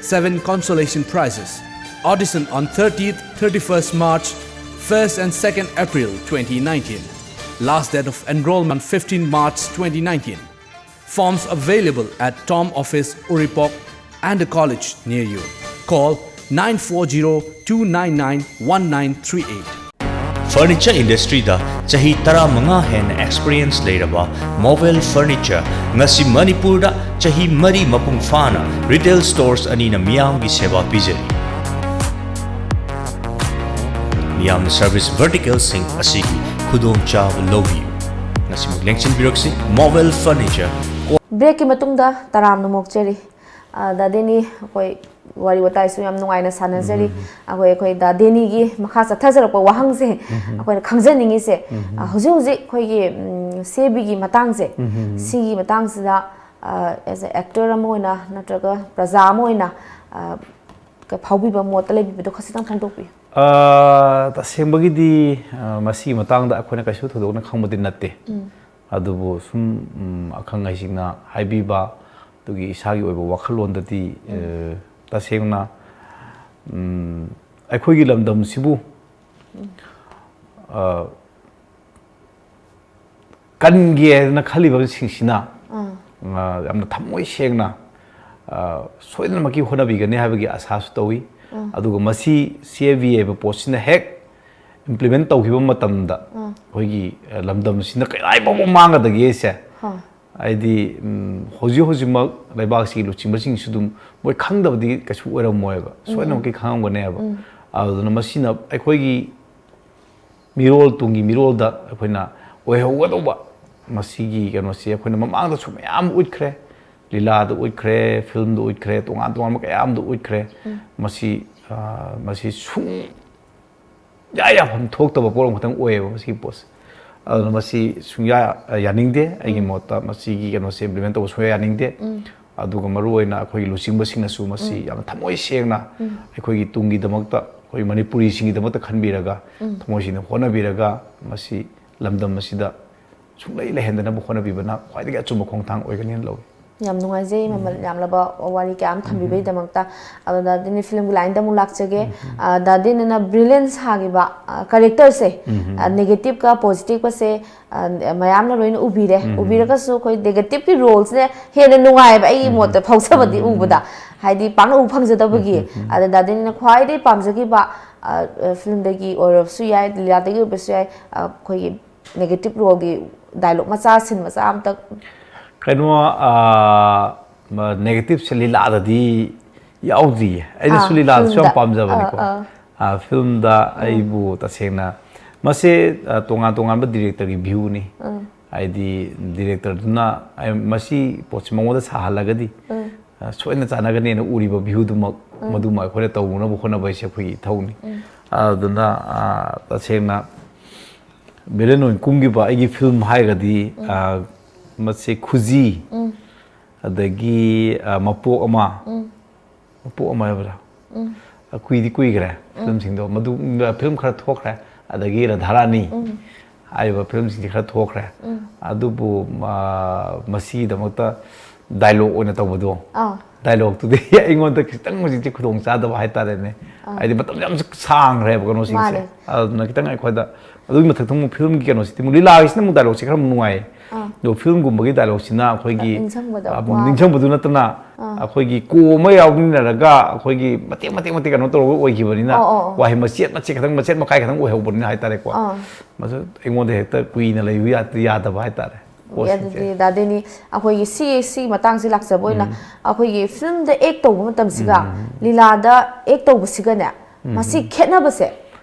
Seven consolation prizes. Audition on thirtieth, thirty-first March, first and second April twenty nineteen. Last date of enrollment, fifteen March twenty nineteen. Forms available at Tom Office, Uripok, and the college near you. Call nine four zero two nine nine one nine three eight. Furniture industry-ꯗ ꯆꯍꯤ ꯇꯔꯥꯃꯉꯥ ꯍꯦꯟꯅ experience ꯂꯩꯔꯕ Movel Furniture ꯉꯁꯤ ꯃꯅꯤꯄꯨꯔꯗ ꯆꯍꯤ ꯃꯔꯤ ꯃꯄꯨꯡ ꯐꯥꯅ retail stores ꯑꯅꯤꯅ ꯃꯤꯌꯥꯝꯒꯤ ꯁꯦꯕꯥ ꯄꯤꯖꯔꯤ꯫ ꯃꯤꯌꯥꯝꯅ service vertical-ꯁꯤꯡ ꯑꯁꯤꯒꯤ ꯈꯨꯗꯣꯡꯆꯥꯕ ꯂꯧꯕꯤꯌꯨ꯫ ꯉꯁꯤꯃꯛ ꯂꯦꯡꯁꯤꯟꯕꯤꯔꯛꯁꯤ Movel Furniture꯫ Break-ꯀꯤ ꯃꯇꯨꯡꯗ ꯇꯔꯥꯝꯅ ꯑꯣꯛꯆꯔꯤ꯫ ꯑ, ꯗꯥ ꯗꯦꯅꯤ, ꯑꯩꯈꯣꯏ ꯋꯥꯔꯤ ꯋꯥꯇꯥꯏꯁꯨ ꯌꯥꯝ ꯅꯨꯡꯉꯥꯏꯅ ꯁꯥꯟꯅꯖꯔꯤ꯫ ꯎꯝ꯫ ꯑꯩꯈꯣꯏ, ꯑꯩꯈꯣꯏ ꯗꯥ ꯗꯦꯅꯤꯒꯤ ꯃꯈꯥ ꯆꯠꯊꯖꯔꯛꯄ ꯋꯥꯍꯪꯁꯦ ꯎꯝ꯫ ꯑꯩꯈꯣꯏꯅ ꯈꯪꯖꯅꯤꯡꯉꯤꯁꯦ, ꯎꯝ꯫ ꯑ, ꯍꯧꯖꯤꯛ ꯍꯧꯖꯤꯛ ꯑꯩꯈꯣꯏꯒꯤ, ꯎꯝ, ꯁꯤ ꯑꯦ ꯕꯤꯒꯤ ꯃꯇꯥꯡꯁꯦ, ꯎꯝ꯫ ꯁꯤꯒꯤ ꯃꯇꯥꯡꯁꯤꯗ, ꯑ, as a actor ꯑꯃ ꯑꯣꯏꯅ ꯅꯠꯇ꯭ꯔꯒ ꯄ꯭ꯔꯖꯥ ꯑꯃ ꯑꯣꯏꯅ, ꯑ, ꯀ-, ꯐꯥꯎꯕꯤꯕ ꯃꯣꯠꯇ ꯂꯩꯕꯤꯕꯗꯣ ꯈꯖꯤꯛꯇꯪ ꯐꯣꯡꯗꯣꯛꯄꯤꯌꯨ꯫ ꯑ, ꯇꯁꯦꯡꯕꯒꯤꯗꯤ, ꯑ, ꯃꯁꯤꯒꯤ ꯃꯇꯥꯡꯗ ꯑꯩꯈꯣꯏꯅ ꯀꯩꯁꯨ ꯊꯣꯏꯗꯣꯛꯅ ꯈꯪꯕꯗꯤ ꯅꯠꯇꯦ꯫ ꯎꯝ꯫ ꯑꯗꯨꯕꯨ ꯁꯨꯝ, ꯎꯝ, ꯑꯈꯪ ꯑꯍꯩꯁꯤꯡꯅ ꯍꯥꯏꯕꯤꯕ, ꯑꯗꯨꯒꯤ ꯏꯁꯥꯒꯤ ꯑꯣꯏꯕ ꯋꯥꯈꯜꯂꯣꯟꯗꯗꯤ, ꯎꯝ꯫ ꯑ, ꯇꯁꯦꯡꯅ, ꯎꯝ, ꯑꯩꯈꯣꯏꯒꯤ ꯂꯝꯗꯝꯁꯤꯕꯨ, ꯎꯝ꯫ ꯑ, ꯀꯟꯒꯦ ꯍꯥꯏꯗꯅ ꯈꯜꯂꯤꯕꯁꯤꯡꯁꯤꯅ, ꯑꯥ꯫ ꯑ, ꯌꯥꯝꯅ ꯊꯃꯣꯏ ꯁꯦꯡꯅ, ꯑ, ꯁꯣꯏꯗꯅꯃꯛꯀꯤ ꯍꯣꯠꯅꯕꯤꯒꯅꯤ ꯍꯥꯏꯕꯒꯤ ꯑꯁꯥꯁꯨ ꯇꯧꯏ꯫ ꯑꯥ꯫ ꯑꯗꯨꯒ ꯃꯁꯤ ꯁꯤ ꯑꯦ ꯕꯤ ꯍꯥꯏꯕ ꯄꯣꯠꯁꯤꯅ ꯍꯦꯛ implement ꯇꯧꯈꯤꯕ ꯃꯇꯝꯗ ꯑꯥ꯫ ꯑꯩꯈꯣꯏꯒꯤ, ꯑ, ꯂꯝꯗꯝꯁꯤꯅ ꯀꯗꯥꯏ ꯐꯥꯎꯕ ꯃꯥꯡꯒꯗꯒꯦꯁꯦ, ꯍꯥ꯫ ꯍꯥꯏꯗꯤ, ꯎꯝ, ꯍꯧꯖꯤꯛ ꯍꯧꯖꯤꯛꯃꯛ ꯂꯩꯕꯥꯛꯁꯤꯒꯤ ꯂꯨꯆꯤꯡꯕꯁꯤꯡꯁꯨ ꯑꯗꯨꯝ ꯃꯣꯏ ꯈꯪꯗꯕꯗꯤ ꯀꯩꯁꯨ ꯑꯣꯏꯔꯝꯃꯣꯏꯕ, ꯎꯝ, ꯎꯝ꯫ ꯁꯣꯏꯗꯅꯃꯛꯀꯤ ꯈꯪꯉꯝꯒꯅꯦꯕ꯫ ꯎꯝ꯫ ꯑꯗꯨꯅ ꯃꯁꯤꯅ ꯑꯩꯈꯣꯏꯒꯤ ꯃꯤꯔꯣꯜ, ꯇꯨꯡꯒꯤ ꯃꯤꯔꯣꯜꯗ ꯑꯩꯈꯣꯏꯅ ꯑꯣꯏꯍꯧꯒꯗꯧꯕ ꯃꯁꯤꯒꯤ ꯀꯩꯅꯣꯁꯤ ꯑꯩꯈꯣꯏꯅ ꯃꯃꯥꯡꯗꯁꯨ ꯃꯌꯥꯝ ꯎꯠꯈ꯭ꯔꯦ, ꯂꯤꯂꯥꯗ ꯎꯠꯈ꯭ꯔꯦ, ꯐꯤꯂꯝꯗ ꯎꯠꯈ꯭ꯔꯦ, ꯇꯣꯉꯥꯟ ꯇꯣꯉꯥꯟꯕ ꯀꯌꯥ ꯑꯃꯗ ꯎꯠꯈ꯭ꯔꯦ꯫ ꯎꯝ꯫ ꯃꯁꯤ, ꯑ, ꯃꯁꯤ ꯁꯨꯡꯌꯥ ꯌꯥꯐꯝ ꯊꯣꯛꯇꯕ ꯄꯣꯠ ꯑꯃꯈꯛꯇꯪ ꯑꯣꯏꯌꯦꯕ ꯃꯁꯤꯒꯤ ꯄꯣꯠꯁꯦ꯫ ꯑꯗꯨꯅ ꯃꯁꯤ ꯁꯨꯡꯌꯥ, ꯑ, ꯌꯥꯅꯤꯡꯗꯦ꯫ ꯑꯩꯒꯤ ꯎꯝ꯫ ꯃꯣꯠꯇ ꯃꯁꯤꯒꯤ ꯀꯩꯅꯣꯁꯦ implement ꯇꯧꯕ ꯁꯨꯡꯌꯥ ꯌꯥꯅꯤꯡꯗꯦ꯫ ꯎꯝ꯫ ꯑꯗꯨꯒ ꯃꯔꯨꯑꯣꯏꯅ ꯑꯩꯈꯣꯏꯒꯤ ꯂꯨꯆꯤꯡꯕꯁꯤꯡꯅꯁꯨ ꯃꯁꯤ ꯎꯝ꯫ ꯌꯥꯝꯅ ꯊꯃꯣꯏ ꯁꯦꯡꯅ ꯎꯝ꯫ ꯑꯩꯈꯣꯏꯒꯤ ꯇꯨꯡꯒꯤꯗꯃꯛꯇ, ꯑꯩꯈꯣꯏ ꯃꯅꯤꯄꯨꯔꯤꯁꯤꯡꯒꯤꯗꯃꯛꯇ ꯈꯟꯕꯤꯔꯒ, ꯎꯝ꯫ ꯊꯃꯣꯏ ꯁꯦꯡꯅ ꯍꯣꯠꯅꯕꯤꯔꯒ ꯃꯁꯤ ꯂꯝꯗꯝ ꯑꯁꯤꯗ ꯁꯨꯡꯂꯩ ꯂꯩꯍꯟꯗꯅꯕ ꯍꯣꯠꯅꯕꯤꯕꯅ ꯈ꯭ꯋꯥꯏꯗꯒꯤ ꯑꯆꯨꯝꯕ ꯈꯣꯡꯊꯥꯡ ꯑꯣꯏꯒꯅꯤꯅ ꯂꯧꯏ꯫ ꯌꯥꯝ ꯅꯨꯡꯉꯥꯏꯖꯩ ꯃꯃꯜ ꯌꯥꯝꯂꯕ ꯋꯥꯔꯤ ꯀꯌꯥ ꯑꯃ ꯊꯝꯕꯤꯕꯒꯤꯗꯃꯛꯇ꯫ ꯑꯗꯨꯅ ꯑꯗꯨꯅꯤ ꯐꯤꯂꯝꯒꯤ ꯂꯥꯏꯟꯗ ꯑꯃꯨꯛ ꯂꯥꯛꯆꯒꯦ꯫ ꯗꯥꯗꯤꯅ ꯕ꯭ꯔꯤꯂꯤꯌꯟ ꯁꯥꯈꯤꯕ ꯀꯦꯔꯦꯛꯇꯔꯁꯦ, ꯅꯦꯒꯦꯇꯤꯞꯀ ꯄꯣꯖꯤꯇꯤꯞꯀꯁꯦ ꯃꯌꯥꯝꯅ ꯂꯣꯏꯅ ꯎꯕꯤꯔꯦ꯫ ꯎꯕꯤꯔꯒꯁꯨ ꯑꯩꯈꯣꯏ ꯅꯦꯒꯦꯇꯤꯞꯀꯤ ꯔꯣꯜꯁꯤꯅ ꯍꯦꯟꯅ ꯅꯨꯡꯉꯥꯏꯕ, ꯑꯩꯒꯤ ꯃꯣꯠꯇ ꯐꯥꯎꯖꯕꯗꯤ ꯎꯕꯗ, ꯍꯥꯏꯗꯤ ꯄꯥꯛꯅ ꯎꯕ ꯐꯪꯖꯗꯕꯒꯤ꯫ ꯑꯗ ꯗꯥꯗꯤꯅ ꯈ꯭ꯋꯥꯏꯗꯒꯤ ꯄꯥꯝꯖꯈꯤꯕ ꯐꯤꯂꯝꯗꯒꯤ ꯑꯣꯏꯔꯕꯁꯨ ꯌꯥꯏ, ꯂꯤꯂꯥꯗꯒꯤ ꯑꯣꯏꯕꯁꯨ ꯌꯥꯏ, ꯑꯩꯈꯣꯏꯒꯤ ꯅꯦꯒꯦꯇꯤꯞ ꯔꯣꯜꯒꯤ ꯗꯥꯏꯂꯣꯛ ꯃꯆꯥ, ꯁꯤꯟ ꯃꯆꯥ ꯑꯝꯇ꯫ ꯀꯩꯅꯣ, ꯅꯦꯒꯦꯇꯤꯞꯁꯦ ꯂꯤꯂꯥꯗꯗꯤ ꯌꯥꯎꯗ꯭ꯔꯤꯌꯦ꯫ ꯑꯩꯅꯁꯨ ꯑꯥ, ꯂꯤꯂꯥꯗꯁꯨ ꯌꯥꯝ ꯐꯤꯂꯝꯗ꯫ ꯄꯥꯝꯖꯕꯅꯤꯀꯣ꯫ ꯑꯥ, ꯑꯥ꯫ ꯑ, ꯐꯤꯂꯝꯗ ꯑꯩꯕꯨ ꯇꯁꯦꯡꯅ ꯃꯁꯦ, ꯑ, ꯇꯣꯉꯥꯟ ꯇꯣꯉꯥꯟꯕ ꯗꯤꯔꯦꯛꯇꯔꯒꯤ ꯚ꯭ꯌꯨꯅꯤ꯫ ꯍꯥꯏꯗꯤ ꯗꯤꯔꯦꯛꯇꯔꯗꯨꯅ ꯑꯩ ꯃꯁꯤ ꯄꯣꯠꯁꯤ ꯃꯉꯣꯟꯗ ꯁꯥꯍꯜꯂꯒꯗꯤ, ꯑ, ꯁꯣꯏꯅ ꯆꯥꯟꯅꯒꯅꯤꯅ ꯎꯔꯤꯕ ꯚ꯭ꯌꯨꯗꯨꯃꯛ, ꯃꯗꯨꯃ ꯑꯩꯈꯣꯏꯅ ꯇꯧꯅꯕ ꯍꯣꯠꯅꯕ ꯍꯥꯏꯁꯦ ꯑꯩꯈꯣꯏꯒꯤ ꯏꯊꯧꯅꯤ꯫ ꯑꯗꯨꯅ, ꯑ, ꯇꯁꯦꯡꯅ ꯕꯤꯔꯦꯟ ꯑꯣꯏꯅ ꯀꯨꯝꯈꯤꯕ ꯑꯩꯒꯤ ꯐꯤꯂꯝ ꯍꯥꯏꯔꯒꯗꯤ, ꯑ, ꯃꯁꯤ ꯈꯨꯖꯤ, ꯑꯗꯒꯤ, ꯑ, ꯃꯄꯣꯛ ꯑꯃ, ꯃꯄꯣꯛ ꯑꯃ ꯍꯥꯏꯕ꯭ꯔꯥ? ꯑ, ꯀꯨꯏꯗꯤ ꯀꯨꯏꯈ꯭ꯔꯦ ꯐꯤꯂꯝꯁꯤꯡꯗꯣ꯫ ꯃꯗꯨ, ꯐꯤꯂꯝ ꯈꯔ ꯊꯣꯛꯈ꯭ꯔꯦ꯫ ꯑꯗꯒꯤ ꯔꯥꯙꯥꯔꯥꯅꯤ ꯍꯥꯏꯔꯤꯕ ꯐꯤꯂꯝꯁꯤꯡꯁꯤ ꯈꯔ ꯊꯣꯛꯈ꯭ꯔꯦ꯫ ꯑꯗꯨꯕꯨ, ꯑ, ꯃꯁꯤꯒꯤꯗꯃꯛꯇ ꯗꯥꯏꯂꯣꯛ ꯑꯣꯏꯅ ꯇꯧꯕꯗꯣ, ꯑꯥ꯫ ꯗꯥꯏꯂꯣꯛꯇꯨꯗꯤ ꯑꯩꯉꯣꯟꯗ ꯈꯤꯇꯪ ꯍꯧꯖꯤꯛꯇꯤ ꯈꯨꯗꯣꯡ ꯆꯥꯗꯕ ꯍꯥꯏꯇꯥꯔꯦꯅꯦ꯫ ꯍꯥꯏꯗꯤ ꯃꯇꯝ ꯌꯥꯝ ꯁꯥꯡꯈ꯭ꯔꯦꯕ ꯀꯩꯅꯣꯁꯤꯡꯁꯦ꯫ ꯃꯥꯅꯦ꯫ ꯑꯗꯨꯅ ꯈꯤꯇꯪ ꯑꯩꯈꯣꯏꯗ ꯑꯗꯨꯒꯤ ꯃꯊꯛꯇ ꯑꯃꯨꯛ ꯐꯤꯂꯝꯒꯤ ꯀꯩꯅꯣꯁꯤꯗꯤ ꯑꯃꯨꯛ ꯂꯤꯂꯥꯒꯤꯁꯤꯅ ꯑꯃꯨꯛ ꯗꯥꯏꯂꯣꯛꯁꯦ ꯈꯔ ꯑꯃꯨꯛ ꯅꯨꯡꯉꯥꯏꯌꯦ꯫ ꯑꯥ꯫ ꯑꯗꯣ ꯐꯤꯂꯝꯒꯨꯝꯕꯒꯤ ꯗꯥꯏꯂꯣꯛꯁꯤꯅ ꯑꯩꯈꯣꯏꯒꯤ, ꯅꯤꯡꯁꯤꯡꯕꯗ ꯑ, ꯋꯥꯕ꯫ ꯅꯤꯡꯁꯤꯡꯕꯗꯨ ꯅꯠꯇꯅ, ꯑꯥ꯫ ꯑꯩꯈꯣꯏꯒꯤ ꯀꯣ ꯑꯃ ꯌꯥꯎꯃꯤꯟꯅꯔꯒ ꯑꯩꯈꯣꯏꯒꯤ ꯃꯇꯦꯛ ꯃꯇꯦꯛ ꯃꯇꯦꯛ ꯀꯩꯅꯣ ꯇꯧꯔꯒ ꯑꯣꯏꯈꯤꯕꯅꯤꯅ, ꯑꯣ, ꯑꯣ, ꯑꯣ꯫ ꯋꯥꯍꯩ ꯃꯆꯦꯠ ꯃꯆꯦꯠ ꯈꯛꯇꯪ, ꯃꯆꯦꯠ ꯃꯈꯥꯏ ꯈꯛꯇꯪ ꯑꯣꯏꯍꯧꯕꯅꯤꯅ ꯍꯥꯏꯇꯥꯔꯦꯀꯣ꯫ ꯑꯥ꯫ ꯃꯗꯨ ꯑꯩꯉꯣꯟꯗ ꯍꯦꯛꯇ ꯀꯨꯏꯅ ꯂꯩꯕ ꯌꯥ-, ꯌꯥꯗꯕ ꯍꯥꯏꯇꯥꯔꯦ ꯄꯣꯠꯁꯤꯡꯁꯦ꯫ ꯑꯗꯨꯗꯤ ꯗꯥꯗꯤꯅꯤ ꯑꯩꯈꯣꯏꯒꯤ ꯁꯤ, ꯁꯤꯒꯤ ꯃꯇꯥꯡꯁꯤ ꯂꯥꯛꯆꯕ ꯑꯣꯏꯅ, ꯑꯩꯈꯣꯏꯒꯤ ꯐꯤꯂꯝꯗ ꯑꯦꯛ ꯇꯧꯕ ꯃꯇꯝꯁꯤꯒ ꯂꯤꯂꯥꯗ ꯑꯦꯛ ꯇꯧꯕꯁꯤꯒꯅꯦ, ꯃꯁꯤ ꯈꯦꯠꯅꯕꯁꯦ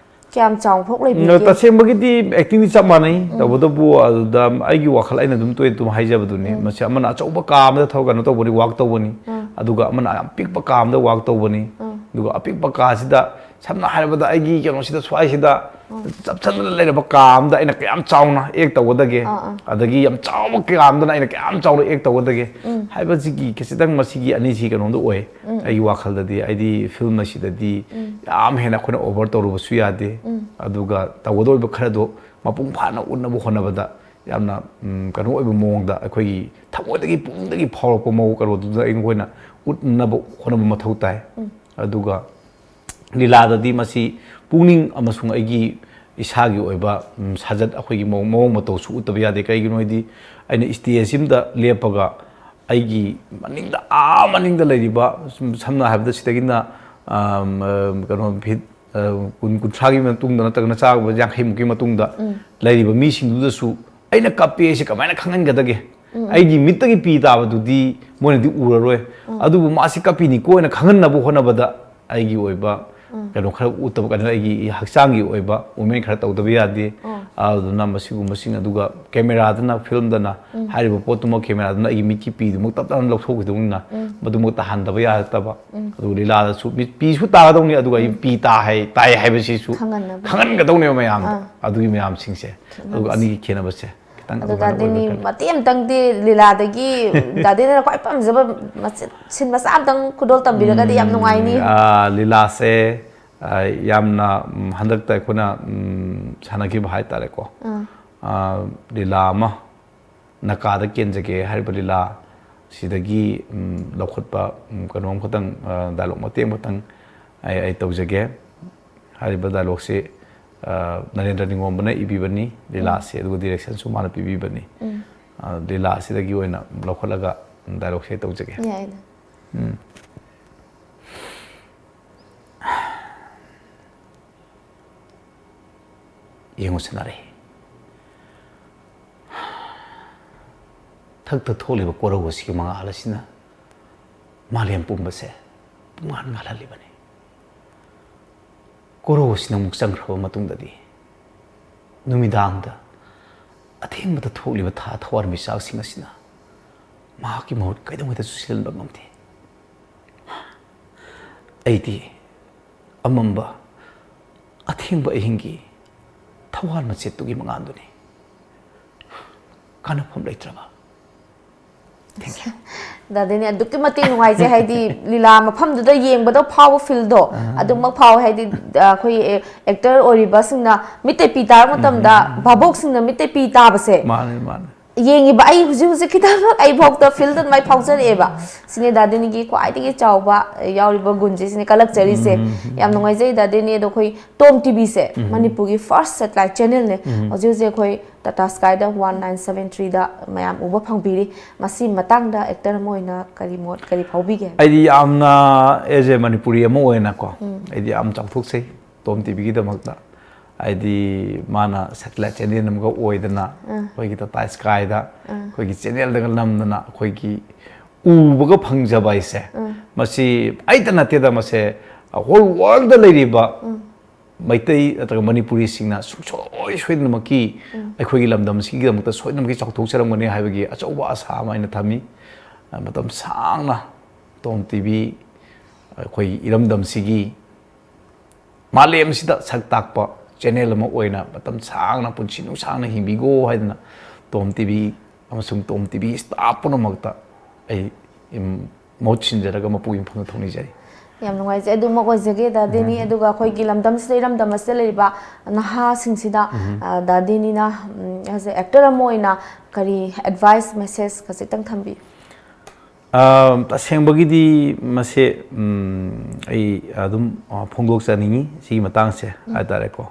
ꯀꯌꯥꯝ ꯆꯥꯎꯅ ꯐꯥꯎ ꯂꯩꯕꯤꯒꯦ? ꯇꯁꯦꯡꯕꯒꯤꯗꯤ ꯑꯦꯛꯇꯤꯡꯗꯤ ꯆꯞ ꯃꯥꯟꯅꯩ꯫ ꯇꯧꯕꯇꯕꯨ ꯑꯗꯨꯗ ꯑꯩꯒꯤ ꯋꯥꯈꯜ, ꯑꯩꯅ ꯑꯗꯨꯝ ꯇꯣꯏꯅ ꯑꯗꯨꯝ ꯍꯥꯏꯖꯕꯗꯨꯅꯤ, ꯃꯁꯤ ꯑꯃꯅ ꯑꯆꯧꯕ ꯀꯥ ꯑꯃꯗ ꯊꯕꯛ ꯀꯩꯅꯣ ꯇꯧꯕꯅꯤ, ꯋꯥꯛ ꯇꯧꯕꯅꯤ, ꯑꯗꯨꯒ ꯑꯃꯅ ꯌꯥꯝ ꯄꯤꯛꯄ ꯀꯥ ꯑꯃꯗ ꯋꯥꯛ ꯇꯧꯕꯅꯤ꯫ ꯑꯗꯨꯒ ꯑꯄꯤꯛꯄ ꯀꯥꯁꯤꯗ, ꯁꯝꯅ ꯍꯥꯏꯔꯕꯗ, ꯑꯩꯒꯤ ꯀꯩꯅꯣꯁꯤꯗ, ꯁ꯭ꯋꯥꯏꯁꯤꯗ ꯆꯞꯁꯤꯟꯗꯅ ꯂꯩꯔꯕ ꯀꯥ ꯑꯃꯗ ꯑꯩꯅ ꯀꯌꯥꯝ ꯆꯥꯎꯅ ꯑꯦꯛ ꯇꯧꯒꯗꯒꯦ, ꯑꯥ, ꯑꯥ꯫ ꯑꯗꯒꯤ ꯌꯥꯝ ꯆꯥꯎꯕ ꯀꯥ ꯑꯃꯗꯅ ꯑꯩꯅ ꯀꯌꯥꯝ ꯆꯥꯎꯅ ꯑꯦꯛ ꯇꯧꯒꯗꯒꯦ ꯍꯥꯏꯕꯁꯤꯒꯤ ꯈꯤꯇꯪ ꯃꯁꯤꯒꯤ ꯑꯅꯤꯁꯤ ꯀꯩꯅꯣꯝꯗ ꯑꯣꯏ꯫ ꯑꯩꯒꯤ ꯋꯥꯈꯜꯗꯗꯤ, ꯑꯩꯗꯤ ꯐꯤꯂꯝ ꯑꯁꯤꯗꯗꯤ ꯌꯥꯝ ꯍꯦꯟꯅ ꯑꯩꯈꯣꯏꯅ ꯑꯣꯚꯔ ꯇꯧꯔꯨꯕꯁꯨ ꯌꯥꯗꯦ꯫ ꯑꯗꯨꯒ ꯇꯧꯒꯗꯧꯔꯤꯕ ꯈꯔꯗꯣ ꯃꯄꯨꯡ ꯐꯥꯅ ꯎꯠꯅꯕ ꯍꯣꯠꯅꯕꯗ ꯌꯥꯝꯅ ꯎꯝ, ꯀꯩꯅꯣ ꯑꯣꯏꯕ ꯃꯑꯣꯡꯗ ꯑꯩꯈꯣꯏꯒꯤ ꯊꯃꯣꯏꯗꯒꯤ ꯄꯨꯛꯅꯤꯡꯗꯒꯤ ꯐꯥꯎꯔꯛꯄ ꯃꯑꯣꯡ ꯀꯩꯅꯣꯗꯨꯗ ꯑꯩꯈꯣꯏꯅ ꯎꯠꯅꯕ ꯍꯣꯠꯅꯕ ꯃꯊꯧ ꯇꯥꯏ꯫ ꯑꯗꯨꯒ ꯂꯤꯂꯥꯗꯗꯤ ꯃꯁꯤ ꯄꯨꯛꯅꯤꯡ ꯑꯃꯁꯨꯡ ꯑꯩꯒꯤ ꯏꯁꯥꯒꯤ ꯑꯣꯏꯕ ꯎꯝ, ꯁꯥꯖꯠ ꯑꯩꯈꯣꯏꯒꯤ ꯃꯑꯣꯡ ꯃꯑꯣꯡ ꯃꯇꯧꯁꯨ ꯎꯠꯇꯕ ꯌꯥꯗꯦ꯫ ꯀꯩꯒꯤꯅꯣ ꯍꯥꯏꯗꯤ ꯑꯩꯅ ꯏꯁꯇꯦꯖ ꯑꯃꯗ ꯂꯦꯞꯄꯒ ꯑꯩꯒꯤ ꯃꯅꯤꯡꯗ ꯑꯥ ꯃꯅꯤꯡꯗ ꯂꯩꯔꯤꯕ ꯁꯨꯝ ꯁꯝꯅ ꯍꯥꯏꯔꯕꯗ ꯁꯤꯗꯒꯤꯅ ꯑꯝ, ꯑ, ꯀꯩꯅꯣ ꯐꯤꯠ ꯑ, ꯀꯨꯟ ꯀꯨꯟꯊ꯭ꯔꯥꯒꯤ ꯃꯇꯨꯡꯗ ꯅꯠꯇ꯭ꯔꯒꯅ ꯆꯥꯕ ꯌꯥꯡꯈꯩꯃꯨꯛꯀꯤ ꯃꯇꯨꯡꯗ ꯂꯩꯔꯤꯕ ꯃꯤꯁꯤꯡꯗꯨꯗꯁꯨ ꯑꯩꯅ ꯀꯞꯄꯦ ꯍꯥꯏꯁꯦ ꯀꯃꯥꯏꯅ ꯈꯪꯍꯟꯒꯗꯒꯦ? ꯑꯩꯒꯤ ꯃꯤꯠꯇꯒꯤ ꯄꯤ ꯇꯥꯕꯗꯨꯗꯤ ꯃꯣꯏꯅꯗꯤ ꯎꯔꯔꯣꯏ꯫ ꯑꯗꯨꯕꯨ ꯃꯥꯁꯤ ꯀꯞꯄꯤꯅꯤꯀꯣ ꯍꯥꯏꯅ ꯈꯪꯍꯟꯅꯕ ꯍꯣꯠꯅꯕꯗ ꯑꯩꯒꯤ ꯑꯣꯏꯕ ꯀꯩꯅꯣ ꯈꯔ ꯎꯠꯇꯕ ꯀꯩꯅꯣ ꯑꯩꯒꯤ ꯍꯛꯆꯥꯡꯒꯤ ꯑꯣꯏꯕ movement ꯈꯔ ꯇꯧꯗꯕ ꯌꯥꯗꯦ꯫ ꯑꯗꯨꯅ ꯃꯁꯤꯒꯨꯝꯕꯁꯤꯡ ꯑꯗꯨꯒ ꯀꯦꯃꯦꯔꯥꯗꯅ ꯐꯤꯂꯝꯗꯅ ꯍꯥꯏꯔꯤꯕ ꯄꯣꯠꯇꯨꯃꯛ ꯀꯦꯃꯦꯔꯥꯗꯅ ꯑꯩꯒꯤ ꯃꯤꯠꯀꯤ ꯄꯤꯗꯨꯃꯛ ꯇꯞ ꯇꯞꯅ ꯂꯧꯊꯣꯛꯈꯤꯗꯧꯅꯤꯅ ꯃꯗꯨꯃꯛ ꯇꯥꯍꯟꯗꯕ ꯌꯥꯔꯛꯇꯕ꯫ ꯑꯗꯨꯒ ꯂꯤꯂꯥꯗꯁꯨ ꯃꯤ ꯄꯤꯁꯨ ꯇꯥꯒꯗꯧꯅꯤ ꯑꯗꯨꯒ ꯑꯩ ꯄꯤ ꯇꯥ ꯍꯥꯏ ꯇꯥꯏ ꯍꯥꯏꯕꯁꯤꯁꯨ ꯈꯪꯍꯟꯅꯕ꯫ ꯈꯪꯍꯟꯒꯗꯧꯅꯦꯕ ꯃꯌꯥꯝꯗ꯫ ꯑꯥ꯫ ꯑꯗꯨꯒꯤ ꯃꯌꯥꯝꯁꯤꯡꯁꯦ ꯑꯗꯨꯒ ꯈꯦꯠꯅꯕꯁꯦ꯫ ꯑꯅꯤꯒꯤ ꯈꯦꯠꯅꯕꯁꯦ ꯈꯤꯇꯪ ꯑꯗꯣ ꯑꯗꯨꯃꯥꯏꯅ ꯗꯥꯗꯤꯅꯤ ꯑꯣꯏꯕ ꯈꯔ꯫ ꯃꯇꯦꯛ ꯑꯃꯇꯪꯗꯤ ꯂꯤꯂꯥꯗꯒꯤ ꯗꯥꯗꯤꯅ ꯈ꯭ꯋꯥꯏ ꯄꯥꯝꯖꯕ ꯃꯆꯦꯠ ꯁꯤꯟ ꯃꯆꯥ ꯑꯃꯇꯪ ꯈꯨꯗꯣꯜ ꯇꯝꯕꯤꯔꯒꯗꯤ ꯌꯥꯝ ꯅꯨꯡꯉꯥꯏꯅꯤ꯫ ꯎꯝ, ꯑꯥ, ꯂꯤꯂꯥꯁꯦ ꯑꯥ, ꯌꯥꯝꯅ ꯎꯝ, ꯍꯟꯗꯛꯇ ꯑꯩꯈꯣꯏꯅ ꯎꯝ, ꯁꯥꯟꯅꯈꯤꯕ ꯍꯥꯏꯇꯥꯔꯦꯀꯣ꯫ ꯑꯥ꯫ ꯑꯥ, ꯂꯤꯂꯥ ꯑꯃ ꯅꯀꯥꯗ ꯀꯦꯟꯖꯒꯦ ꯍꯥꯏꯔꯤꯕ ꯂꯤꯂꯥ ꯁꯤꯗꯒꯤ ꯎꯝ, ꯂꯧꯈꯠꯄ ꯎꯝ, ꯀꯩꯅꯣꯝ ꯈꯛꯇꯪ ꯗꯥꯏꯂꯣꯛ ꯃꯇꯦꯛ ꯑꯃꯈꯛꯇꯪ ꯑꯩ ꯑꯩ ꯇꯧꯖꯒꯦ꯫ ꯍꯥꯏꯔꯤꯕ ꯗꯥꯏꯂꯣꯛꯁꯤ ꯑ, ꯅꯔꯦꯟꯗ꯭ꯔ ꯅꯤꯉꯣꯝꯕꯅ ꯏꯕꯤꯕꯅꯤ ꯂꯤꯂꯥꯁꯤ, ꯑꯗꯨꯒ ꯗꯤꯔꯦꯛꯁꯟꯁꯨ ꯃꯥꯅ ꯄꯤꯕꯤꯕꯅꯤ꯫ ꯑ, ꯂꯤꯂꯥꯁꯤꯗꯒꯤ ꯑꯣꯏꯅ ꯂꯧꯈꯠꯂꯒ ꯗꯥꯏꯂꯣꯛꯁꯦ ꯇꯧꯖꯒꯦ꯫ ꯌꯥꯏꯅꯦ꯫ ꯎꯝ꯫ ꯌꯦꯡꯉꯨ ꯁꯅꯥꯔꯩ, ꯊꯛꯇ ꯊꯣꯛꯂꯤꯕ ꯀꯣꯔꯧ ꯑꯁꯤꯒꯤ ꯃꯉꯥꯜ ꯑꯁꯤꯅ ꯃꯥꯂꯦꯝ ꯄꯨꯝꯕꯁꯦ ꯄꯨꯡꯉꯥꯟ ꯉꯥꯜꯍꯜꯂꯤꯕꯅꯤ꯫ ꯀꯣꯔꯧ ꯑꯁꯤꯅ ꯑꯃꯨꯛ ꯆꯪꯈ꯭ꯔꯕ ꯃꯇꯨꯡꯗꯗꯤ ꯅꯨꯃꯤꯗꯥꯡꯗ ꯑꯊꯦꯡꯕꯗ ꯊꯣꯛꯂꯤꯕ ꯊꯥ ꯊꯋꯥꯟꯃꯤꯆꯥꯛꯁꯤꯡ ꯑꯁꯤꯅ ꯃꯍꯥꯛꯀꯤ ꯃꯍꯨꯠ ꯀꯩꯗꯧꯉꯩꯗꯁꯨ ꯁꯤꯜꯍꯟꯕ ꯉꯝꯗꯦ꯫ ꯑꯩꯗꯤ ꯑꯃꯝꯕ ꯑꯊꯦꯡꯕ ꯑꯍꯤꯡꯒꯤ ꯊꯋꯥꯟ ꯃꯆꯦꯠꯇꯨꯒꯤ ꯃꯉꯥꯜꯗꯨꯅꯤ꯫ ꯀꯥꯟꯅꯐꯝ ꯂꯩꯇ꯭ꯔꯕ꯫ Thank you꯫ ꯗꯥꯗꯤꯅꯤ ꯑꯗꯨꯛꯀꯤ ꯃꯇꯤꯛ ꯅꯨꯡꯉꯥꯏꯖꯩ, ꯍꯥꯏꯗꯤ ꯂꯤꯂꯥ ꯃꯐꯝꯗꯨꯗ ꯌꯦꯡꯕꯗ ꯐꯥꯎꯕ ꯐꯤꯜꯗꯣ ꯑꯗꯨꯃꯛ ꯐꯥꯎꯋꯦ, ꯍꯥꯏꯗꯤ ꯑ, ꯑꯩꯈꯣꯏ ꯑꯦꯛꯇꯔ ꯑꯣꯏꯔꯤꯕꯁꯤꯡꯅ ꯃꯤꯠꯇ ꯄꯤ ꯇꯥꯔꯛꯄ ꯃꯇꯝꯗ, ꯚꯥꯕꯣꯛꯁꯤꯡꯅ ꯃꯤꯠꯇ ꯄꯤ ꯇꯥꯕꯁꯦ, ꯃꯥꯅꯦ ꯃꯥꯅꯦ ꯌꯦꯡꯉꯤꯕ ꯑꯩ ꯍꯧꯖꯤꯛ ꯍꯧꯖꯤꯛ ꯈꯤꯇꯪꯃꯛ ꯑꯩꯐꯥꯎꯗ ꯐꯤꯜꯗ ꯑꯗꯨꯃꯥꯏꯅ ꯐꯥꯎꯖꯔꯛꯑꯦꯕ꯫ ꯁꯤꯅꯦ ꯗꯥꯗꯤꯅꯤꯒꯤ ꯈ꯭ꯋꯥꯏꯗꯒꯤ ꯆꯥꯎꯕ ꯌꯥꯎꯔꯤꯕ ꯒꯨꯟꯁꯦ, ꯁꯤꯅꯦ ꯀꯜꯂꯛꯆꯔꯤꯁꯦ꯫ ꯌꯥꯝ ꯅꯨꯡꯉꯥꯏꯖꯩ ꯗꯥꯗꯤꯅꯤ꯫ ꯑꯗꯣ ꯑꯩꯈꯣꯏ ꯇꯣꯝ ꯇꯤꯚꯤꯁꯦ ꯃꯅꯤꯄꯨꯔꯒꯤ ꯐꯥꯔꯁ ꯁꯦꯇꯦꯂꯥꯏꯠ ꯆꯦꯅꯦꯜꯅꯦ꯫ ꯍꯧꯖꯤꯛ ꯍꯧꯖꯤꯛ ꯑꯩꯈꯣꯏ ꯇꯥꯇꯥ ꯁ꯭ꯀꯥꯏꯗ ꯋꯥꯟ ꯅꯥꯏꯟ ꯁꯕꯦꯟ ꯊ꯭ꯔꯤꯗ ꯃꯌꯥꯝ ꯎꯕ ꯐꯪꯕꯤꯔꯤ꯫ ꯃꯁꯤ ꯃꯇꯥꯡꯗ ꯑꯦꯛꯇꯔ ꯑꯃ ꯑꯣꯏꯅ ꯀꯔꯤ ꯃꯣꯠ, ꯀꯔꯤ ꯐꯥꯎꯕꯤꯒꯦ? ꯑꯩꯗꯤ ꯌꯥꯝꯅ, as a ꯃꯅꯤꯄꯨꯔꯤ ꯑꯃ ꯑꯣꯏꯅꯀꯣ, ꯑꯩꯗꯤ ꯌꯥꯝ ꯆꯥꯎꯊꯣꯛꯆꯩ ꯇꯣꯝ ꯇꯤꯚꯤꯒꯤꯗꯃꯛꯇ꯫ ꯍꯥꯏꯗꯤ ꯃꯥꯅ ꯁꯦꯇꯦꯂꯥꯏꯠ ꯆꯦꯅꯦꯜ ꯑꯃꯒ ꯑꯣꯏꯗꯅ, ꯑꯩꯈꯣꯏꯒꯤ ꯇꯥꯇꯥ ꯁ꯭ꯀꯥꯏꯗ ꯑꯩꯈꯣꯏꯒꯤ ꯆꯦꯅꯦꯜꯗꯒ ꯅꯝꯗꯅ ꯑꯩꯈꯣꯏꯒꯤ ꯎꯕꯒ ꯐꯪꯖꯕ ꯍꯥꯏꯁꯦ, ꯃꯁꯤ ꯑꯩꯇ ꯅꯠꯇꯦꯗ, ꯃꯁꯦ ꯍꯣꯜ ꯋꯥꯔꯜꯗ ꯂꯩꯔꯤꯕ ꯃꯩꯇꯩ ꯅꯠꯇ꯭ꯔꯒ ꯃꯅꯤꯄꯨꯔꯤꯁꯤꯡꯅ ꯁꯨꯡꯁꯣꯏ ꯁꯣꯏꯗꯅꯃꯛꯀꯤ ꯑꯩꯈꯣꯏꯒꯤ ꯂꯝꯗꯝꯁꯤꯒꯤꯗꯃꯛꯇ ꯁꯣꯏꯗꯅꯃꯛꯀꯤ ꯆꯥꯎꯊꯣꯛꯆꯔꯝꯒꯅꯤ ꯍꯥꯏꯕꯒꯤ ꯑꯆꯧꯕ ꯑꯁꯥ ꯑꯃ ꯑꯩꯅ ꯊꯝꯃꯤ꯫ ꯃꯇꯝ ꯁꯥꯡꯅ ꯇꯣꯝ ꯇꯤꯚꯤ ꯑꯩꯈꯣꯏꯒꯤ ꯏꯔꯝꯗꯝꯁꯤꯒꯤ ꯃꯥꯂꯦꯝꯁꯤꯗ ꯁꯛ ꯇꯥꯛꯄ ꯆꯦꯅꯦꯜ ꯑꯃ ꯑꯣꯏꯅ ꯃꯇꯝ ꯁꯥꯡꯅ, ꯄꯨꯟꯁꯤ ꯅꯨꯡꯁꯥꯡꯅ ꯍꯤꯡꯕꯤꯈꯣ ꯍꯥꯏꯗꯅ ꯇꯣꯝ ꯇꯤꯚꯤ ꯑꯃꯁꯨꯡ ꯇꯣꯝ ꯇꯤꯚꯤ ꯁ꯭ꯇꯥꯐ ꯄꯨꯝꯅꯃꯛꯇ ꯑꯩ ꯏꯝ-, ꯃꯍꯨꯠ ꯁꯤꯟꯖꯔꯒ ꯃꯄꯨꯛꯅꯤꯡ ꯐꯝꯅ ꯊꯧꯅꯤꯖꯔꯤ꯫ ꯌꯥꯝ ꯅꯨꯡꯉꯥꯏꯖꯩ꯫ ꯑꯗꯨꯃꯛ ꯑꯣꯏꯖꯒꯦ ꯗꯥꯗꯤꯅꯤ꯫ ꯑꯗꯨꯒ ꯑꯩꯈꯣꯏꯒꯤ ꯂꯝꯗꯝꯁꯤꯗ, ꯏꯔꯝꯗꯝ ꯑꯁꯤꯗ ꯂꯩꯔꯤꯕ ꯅꯍꯥꯁꯤꯡꯁꯤꯗ, ꯑ, ꯗꯥꯗꯤꯅꯤꯅ, ꯎꯝ, as a ꯑꯦꯛꯇꯔ ꯑꯃ ꯑꯣꯏꯅ ꯀꯔꯤ ꯑꯦꯗꯚꯥꯏꯁ, ꯃꯦꯁꯦꯖ ꯈꯖꯤꯛꯇꯪ ꯊꯝꯕꯤꯌꯨ? ꯑ, ꯇꯁꯦꯡꯕꯒꯤꯗꯤ ꯃꯁꯦ, ꯎꯝ, ꯑꯩ ꯑꯗꯨꯝ, ꯑ, ꯐꯣꯡꯗꯣꯛꯆꯅꯤꯡꯉꯤ ꯁꯤꯒꯤ ꯃꯇꯥꯡꯁꯦ ꯍꯥꯏꯇꯥꯔꯦꯀꯣ꯫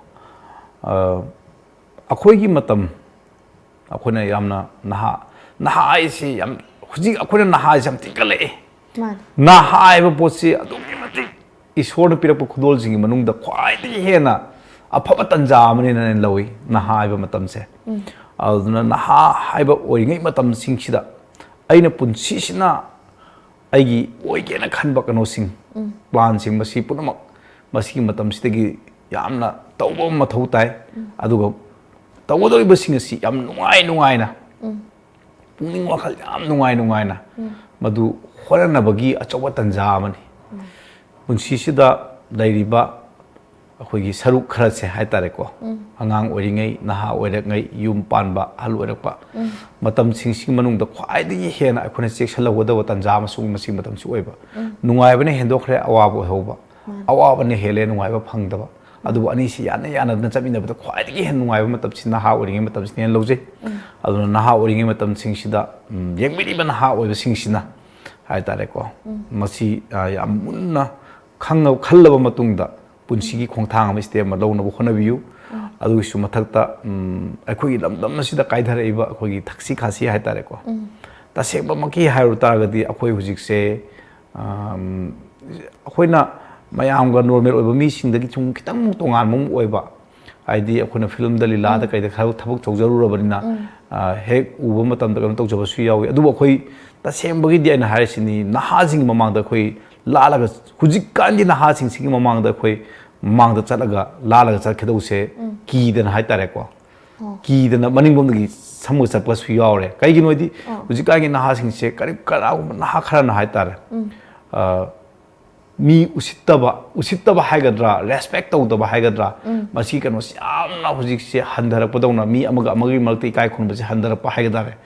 ꯑ, ꯑꯩꯈꯣꯏꯒꯤ ꯃꯇꯝ, ꯑꯩꯈꯣꯏꯅ ꯌꯥꯝꯅ ꯅꯍꯥ, ꯅꯍꯥ ꯍꯥꯏꯁꯤ ꯌꯥꯝ, ꯍꯧꯖꯤꯛ ꯑꯩꯈꯣꯏꯅ ꯅꯍꯥ ꯍꯥꯏꯁꯤ ꯌꯥꯝ ꯊꯤꯒꯠꯂꯛꯑꯦ꯫ ꯃꯥꯅꯤ꯫ ꯅꯍꯥ ꯍꯥꯏꯕ ꯄꯣꯠꯁꯤ ꯑꯗꯨꯛꯀꯤ ꯃꯇꯤꯛ ꯏꯁꯣꯔꯅ ꯄꯤꯔꯛꯄ ꯈꯨꯗꯣꯜꯁꯤꯡꯒꯤ ꯃꯅꯨꯡꯗ ꯈ꯭ꯋꯥꯏꯗꯒꯤ ꯍꯦꯟꯅ ꯑꯐꯕ ꯇꯥꯟꯖꯥ ꯑꯃꯅꯤꯅ ꯑꯩꯅ ꯂꯧꯏ, ꯅꯍꯥ ꯍꯥꯏꯕ ꯃꯇꯝꯁꯦ꯫ ꯑꯗꯨꯅ ꯅꯍꯥ ꯍꯥꯏꯕ ꯑꯣꯏꯔꯤꯉꯩ ꯃꯇꯝꯁꯤꯡꯁꯤꯗ ꯑꯩꯅ ꯄꯨꯟꯁꯤꯁꯤꯅ ꯑꯩꯒꯤ ꯑꯣꯏꯒꯦꯅ ꯈꯟꯕ ꯀꯩꯅꯣꯁꯤꯡ, ꯄ꯭ꯂꯥꯟꯁꯤꯡ, ꯃꯁꯤ ꯄꯨꯝꯅꯃꯛ ꯃꯁꯤꯒꯤ ꯃꯇꯝꯁꯤꯗꯒꯤ ꯌꯥꯝꯅ ꯇꯧꯕ ꯑꯃ ꯃꯊꯧ ꯇꯥꯏ꯫ ꯑꯗꯨꯒ ꯇꯧꯒꯗꯧꯔꯤꯕꯁꯤꯡ ꯑꯁꯤ ꯌꯥꯝ ꯅꯨꯡꯉꯥꯏ ꯅꯨꯡꯉꯥꯏꯅ, ꯄꯨꯛꯅꯤꯡ ꯋꯥꯈꯜ ꯌꯥꯝ ꯅꯨꯡꯉꯥꯏ ꯅꯨꯡꯉꯥꯏꯅ ꯃꯗꯨ ꯍꯣꯠꯅꯅꯕꯒꯤ ꯑꯆꯧꯕ ꯇꯥꯟꯖꯥ ꯑꯃꯅꯤ꯫ ꯄꯨꯟꯁꯤꯁꯤꯗ ꯂꯩꯔꯤꯕ ꯑꯩꯈꯣꯏꯒꯤ ꯁꯔꯨꯛ ꯈꯔꯁꯦ ꯍꯥꯏꯇꯥꯔꯦꯀꯣ, ꯑꯉꯥꯡ ꯑꯣꯏꯔꯤꯉꯩ, ꯅꯍꯥ ꯑꯣꯏꯔꯛꯉꯩ, ꯌꯨꯝ ꯄꯥꯟꯕ, ꯑꯍꯜ ꯑꯣꯏꯔꯛꯄ ꯃꯇꯝꯁꯤꯡꯁꯤꯒꯤ ꯃꯅꯨꯡꯗ ꯈ꯭ꯋꯥꯏꯗꯒꯤ ꯍꯦꯟꯅ ꯑꯩꯈꯣꯏꯅ ꯆꯦꯛꯁꯤꯜꯍꯧꯒꯗꯕ ꯇꯥꯟꯖꯥ ꯑꯃꯁꯨ ꯃꯁꯤꯒꯤ ꯃꯇꯝꯁꯤ ꯑꯣꯏꯕ꯫ ꯅꯨꯡꯉꯥꯏꯕꯅ ꯍꯦꯟꯗꯣꯛꯈ꯭ꯔꯦ ꯑꯋꯥꯕ ꯑꯣꯏꯍꯧꯕ, ꯑꯋꯥꯕꯅ ꯍꯦꯜꯂꯦ ꯅꯨꯡꯉꯥꯏꯕ ꯐꯪꯗꯕ꯫ ꯑꯗꯨꯕꯨ ꯑꯅꯤꯁꯤ ꯌꯥꯅ ꯌꯥꯅꯗꯅ ꯆꯠꯃꯤꯟꯅꯕꯗ ꯈ꯭ꯋꯥꯏꯗꯒꯤ ꯍꯦꯟꯅ ꯅꯨꯡꯉꯥꯏꯕ ꯃꯇꯝꯁꯤ ꯅꯍꯥ ꯑꯣꯏꯔꯤꯉꯩ ꯃꯇꯝꯁꯤꯅ ꯍꯦꯟꯅ ꯂꯧꯖꯩ꯫ ꯑꯗꯨꯅ ꯅꯍꯥ ꯑꯣꯏꯔꯤꯉꯩ ꯃꯇꯝꯁꯤꯡꯁꯤꯗ, ꯎꯝ, ꯌꯦꯡꯕꯤꯔꯤꯕ ꯅꯍꯥ ꯑꯣꯏꯕꯁꯤꯡꯁꯤꯅ ꯍꯥꯏꯇꯥꯔꯦꯀꯣ, ꯃꯁꯤ, ꯑ, ꯌꯥꯝ ꯃꯨꯟꯅ ꯈꯪꯉ-, ꯈꯜꯂꯕ ꯃꯇꯨꯡꯗ ꯄꯨꯟꯁꯤꯒꯤ ꯈꯣꯡꯊꯥꯡ ꯑꯃ, step ꯑꯃ ꯂꯧꯅꯕ ꯍꯣꯠꯅꯕꯤꯌꯨ꯫ ꯑꯗꯨꯒꯤꯁꯨ ꯃꯊꯛꯇ, ꯎꯝ, ꯑꯩꯈꯣꯏꯒꯤ ꯂꯝꯗꯝ ꯑꯁꯤꯗ ꯀꯥꯏꯊꯔꯛꯏꯕ ꯑꯩꯈꯣꯏꯒꯤ ꯊꯛꯁꯤ ꯈꯥꯁꯤ ꯍꯥꯏꯇꯥꯔꯦꯀꯣ, ꯇꯁꯦꯡꯕꯃꯛꯀꯤ ꯍꯥꯏꯔꯨ ꯇꯥꯔꯒꯗꯤ ꯑꯩꯈꯣꯏ ꯍꯧꯖꯤꯛꯁꯦ, ꯑꯝ, ꯑꯩꯈꯣꯏꯅ ꯃꯌꯥꯝꯒ normal ꯑꯣꯏꯕ ꯃꯤꯁꯤꯡꯗꯒꯤ ꯁꯨꯝ ꯈꯤꯇꯪ ꯇꯣꯉꯥꯟꯕ ꯑꯃ ꯑꯣꯏꯕ, ꯍꯥꯏꯗꯤ ꯑꯩꯈꯣꯏꯅ ꯐꯤꯂꯝꯗ, ꯂꯤꯂꯥꯗ, ꯀꯩꯗ ꯈꯔ ꯊꯕꯛ ꯇꯧꯖꯔꯨꯔꯕꯅꯤꯅ, ꯑ, ꯍꯦꯛ ꯎꯕ ꯃꯇꯝꯗ ꯀꯩꯅꯣ ꯇꯧꯖꯕꯁꯨ ꯌꯥꯎꯏ꯫ ꯑꯗꯨꯕꯨ ꯑꯩꯈꯣꯏ ꯇꯁꯦꯡꯕꯒꯤꯗꯤ ꯑꯩꯅ ꯍꯥꯏꯔꯤꯁꯤꯅꯤ, ꯅꯍꯥꯁꯤꯡꯒꯤ ꯃꯃꯥꯡꯗ ꯑꯩꯈꯣꯏ ꯂꯥꯜꯂꯒ, ꯍꯧꯖꯤꯛꯀꯥꯟꯒꯤ ꯅꯍꯥꯁꯤꯡꯁꯤꯒꯤ ꯃꯃꯥꯡꯗ ꯑꯩꯈꯣꯏ ꯃꯃꯥꯡꯗ ꯆꯠꯂꯒ ꯂꯥꯜꯂꯒ ꯆꯠꯀꯗꯧꯁꯦ ꯀꯤꯗꯅ ꯍꯥꯏꯇꯥꯔꯦꯀꯣ, ꯀꯤꯗꯅ ꯃꯅꯤꯡꯂꯣꯝꯗꯒꯤ ꯁꯝꯃꯒ ꯆꯠꯄꯁꯨ ꯌꯥꯎꯔꯦ꯫ ꯀꯩꯒꯤꯅꯣ ꯍꯥꯏꯗꯤ ꯍꯧꯖꯤꯛꯀꯥꯟꯒꯤ ꯅꯍꯥꯁꯤꯡꯁꯦ ꯀꯔꯤ-, ꯀꯅꯥꯒꯨꯝꯕ ꯅꯍꯥ ꯈꯔꯅ ꯍꯥꯏꯇꯥꯔꯦ, ꯑ, ꯃꯤ ꯎꯁꯤꯠꯇꯕ, ꯎꯁꯤꯠꯇꯕ ꯍꯥꯏꯒꯗ꯭ꯔꯥ, respect ꯇꯧꯗꯕ ꯍꯥꯏꯒꯗ꯭ꯔꯥ, ꯃꯁꯤ ꯀꯩꯅꯣꯁꯤ ꯌꯥꯝꯅ ꯍꯧꯖꯤꯛꯁꯦ ꯍꯟꯊꯔꯛꯄꯗꯧꯅ, ꯃꯤ ꯑꯃꯒ ꯑꯃꯒꯤ ꯃꯔꯛꯇ ꯏꯀꯥꯏ ꯈꯨꯝꯅꯕꯁꯦ ꯍꯟꯊꯔꯛꯄ ꯍꯥꯏꯒꯗ꯭ꯔꯥ꯫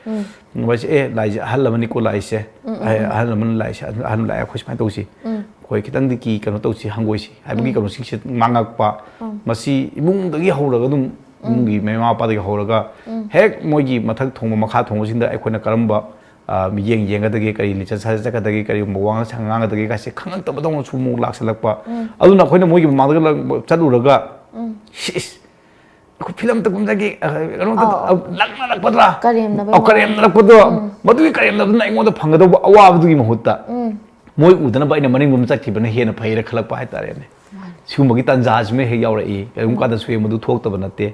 ꯃꯣꯏꯁꯦ, "ꯑꯦ, ꯂꯥꯏꯁꯦ ꯑꯍꯜ ꯑꯃꯅꯤꯀꯣ ꯂꯥꯛꯏꯁꯦ, ꯑꯦ, ꯑꯍꯜ ꯑꯃꯅ ꯂꯥꯛꯏꯁꯦ, ꯑꯍꯜ, ꯑꯍꯜ ꯂꯥꯛꯑꯦ, ꯑꯩꯈꯣꯏ ꯁꯨꯃꯥꯏꯅ ꯇꯧꯁꯤ, ꯑꯩꯈꯣꯏ ꯈꯤꯇꯪꯗꯤ ꯀꯤ-, ꯀꯩꯅꯣ ꯇꯧꯁꯤ, ꯍꯪꯒꯣꯏꯁꯤ" ꯍꯥꯏꯕꯒꯤ ꯀꯩꯅꯣꯁꯤꯡꯁꯦ ꯉꯥꯡꯉꯛꯄ, ꯃꯁꯤ ꯏꯃꯨꯡꯗꯒꯤ ꯍꯧꯔꯒ ꯑꯗꯨꯝ, ꯏꯃꯨꯡꯒꯤ ꯃꯃꯥ ꯃꯄꯥꯗꯒꯤ ꯍꯧꯔꯒ ꯍꯦꯛ ꯃꯣꯏꯒꯤ ꯃꯊꯛ ꯊꯣꯡꯕ, ꯃꯈꯥ ꯊꯣꯡꯕꯁꯤꯡꯗ ꯑꯩꯈꯣꯏꯅ ꯀꯔꯝꯕ, ꯑ, ꯃꯤꯠꯌꯦꯡ ꯌꯦꯡꯒꯗꯒꯦ, ꯀꯔꯤ ꯂꯤꯆꯠ ꯁꯥꯖꯠ ꯆꯠꯀꯗꯒꯦ, ꯀꯔꯤꯒꯨꯝꯕ ꯋꯥꯉꯥꯡ ꯁꯉꯥꯡ ꯉꯥꯡꯒꯗꯒꯦ ꯀꯥꯏꯁꯦ ꯈꯪꯉꯛꯇꯕꯗꯧꯅꯁꯨ ꯑꯃꯨꯛ ꯂꯥꯛꯁꯜꯂꯛꯄ꯫ ꯑꯗꯨꯅ ꯑꯩꯈꯣꯏꯅ ꯃꯣꯏꯒꯤ ꯃꯃꯥꯡꯗꯒ ꯂ-, ꯆꯠꯂꯨꯔꯒ, "ꯁꯤꯁ, ꯑꯩꯈꯣꯏ ꯐꯤꯂꯝꯗ ꯀꯨꯝꯖꯒꯦ, ꯑ, ꯀꯩꯅꯣꯗ, ꯑꯧ꯫ ꯑ, ꯂꯛꯅꯔꯛꯄꯗ꯭ꯔꯥ?" ꯀꯔꯦꯝꯅꯕꯩ ꯑꯧ, ꯃꯑꯣꯡ꯫ ꯀꯔꯦꯝꯅꯔꯛꯄꯗꯣ, ꯃꯗꯨꯒꯤ ꯀꯔꯦꯝꯅꯕꯗꯨꯅ ꯑꯩꯉꯣꯟꯗ ꯐꯪꯒꯗꯧꯕ ꯑꯋꯥꯕꯗꯨꯒꯤ ꯃꯍꯨꯠꯇ ꯃꯣꯏ ꯎꯗꯅꯕ ꯑꯩꯅ ꯃꯅꯤꯡꯂꯣꯝ ꯆꯠꯈꯤꯕꯅ ꯍꯦꯟꯅ ꯐꯩꯔ ꯈꯜꯂꯛꯄ ꯍꯥꯏꯇꯥꯔꯦꯅꯦ꯫ ꯁꯤꯒꯨꯝꯕꯒꯤ ꯇꯥꯟꯖꯥꯁꯤꯃ ꯍꯦꯛ ꯌꯥꯎꯔꯛꯏ꯫ ꯀꯔꯤꯒꯨꯝꯕ ꯀꯥꯟꯗꯁꯨ ꯍꯦꯛ ꯃꯗꯨ ꯊꯣꯛꯇꯕ ꯅꯠꯇꯦ꯫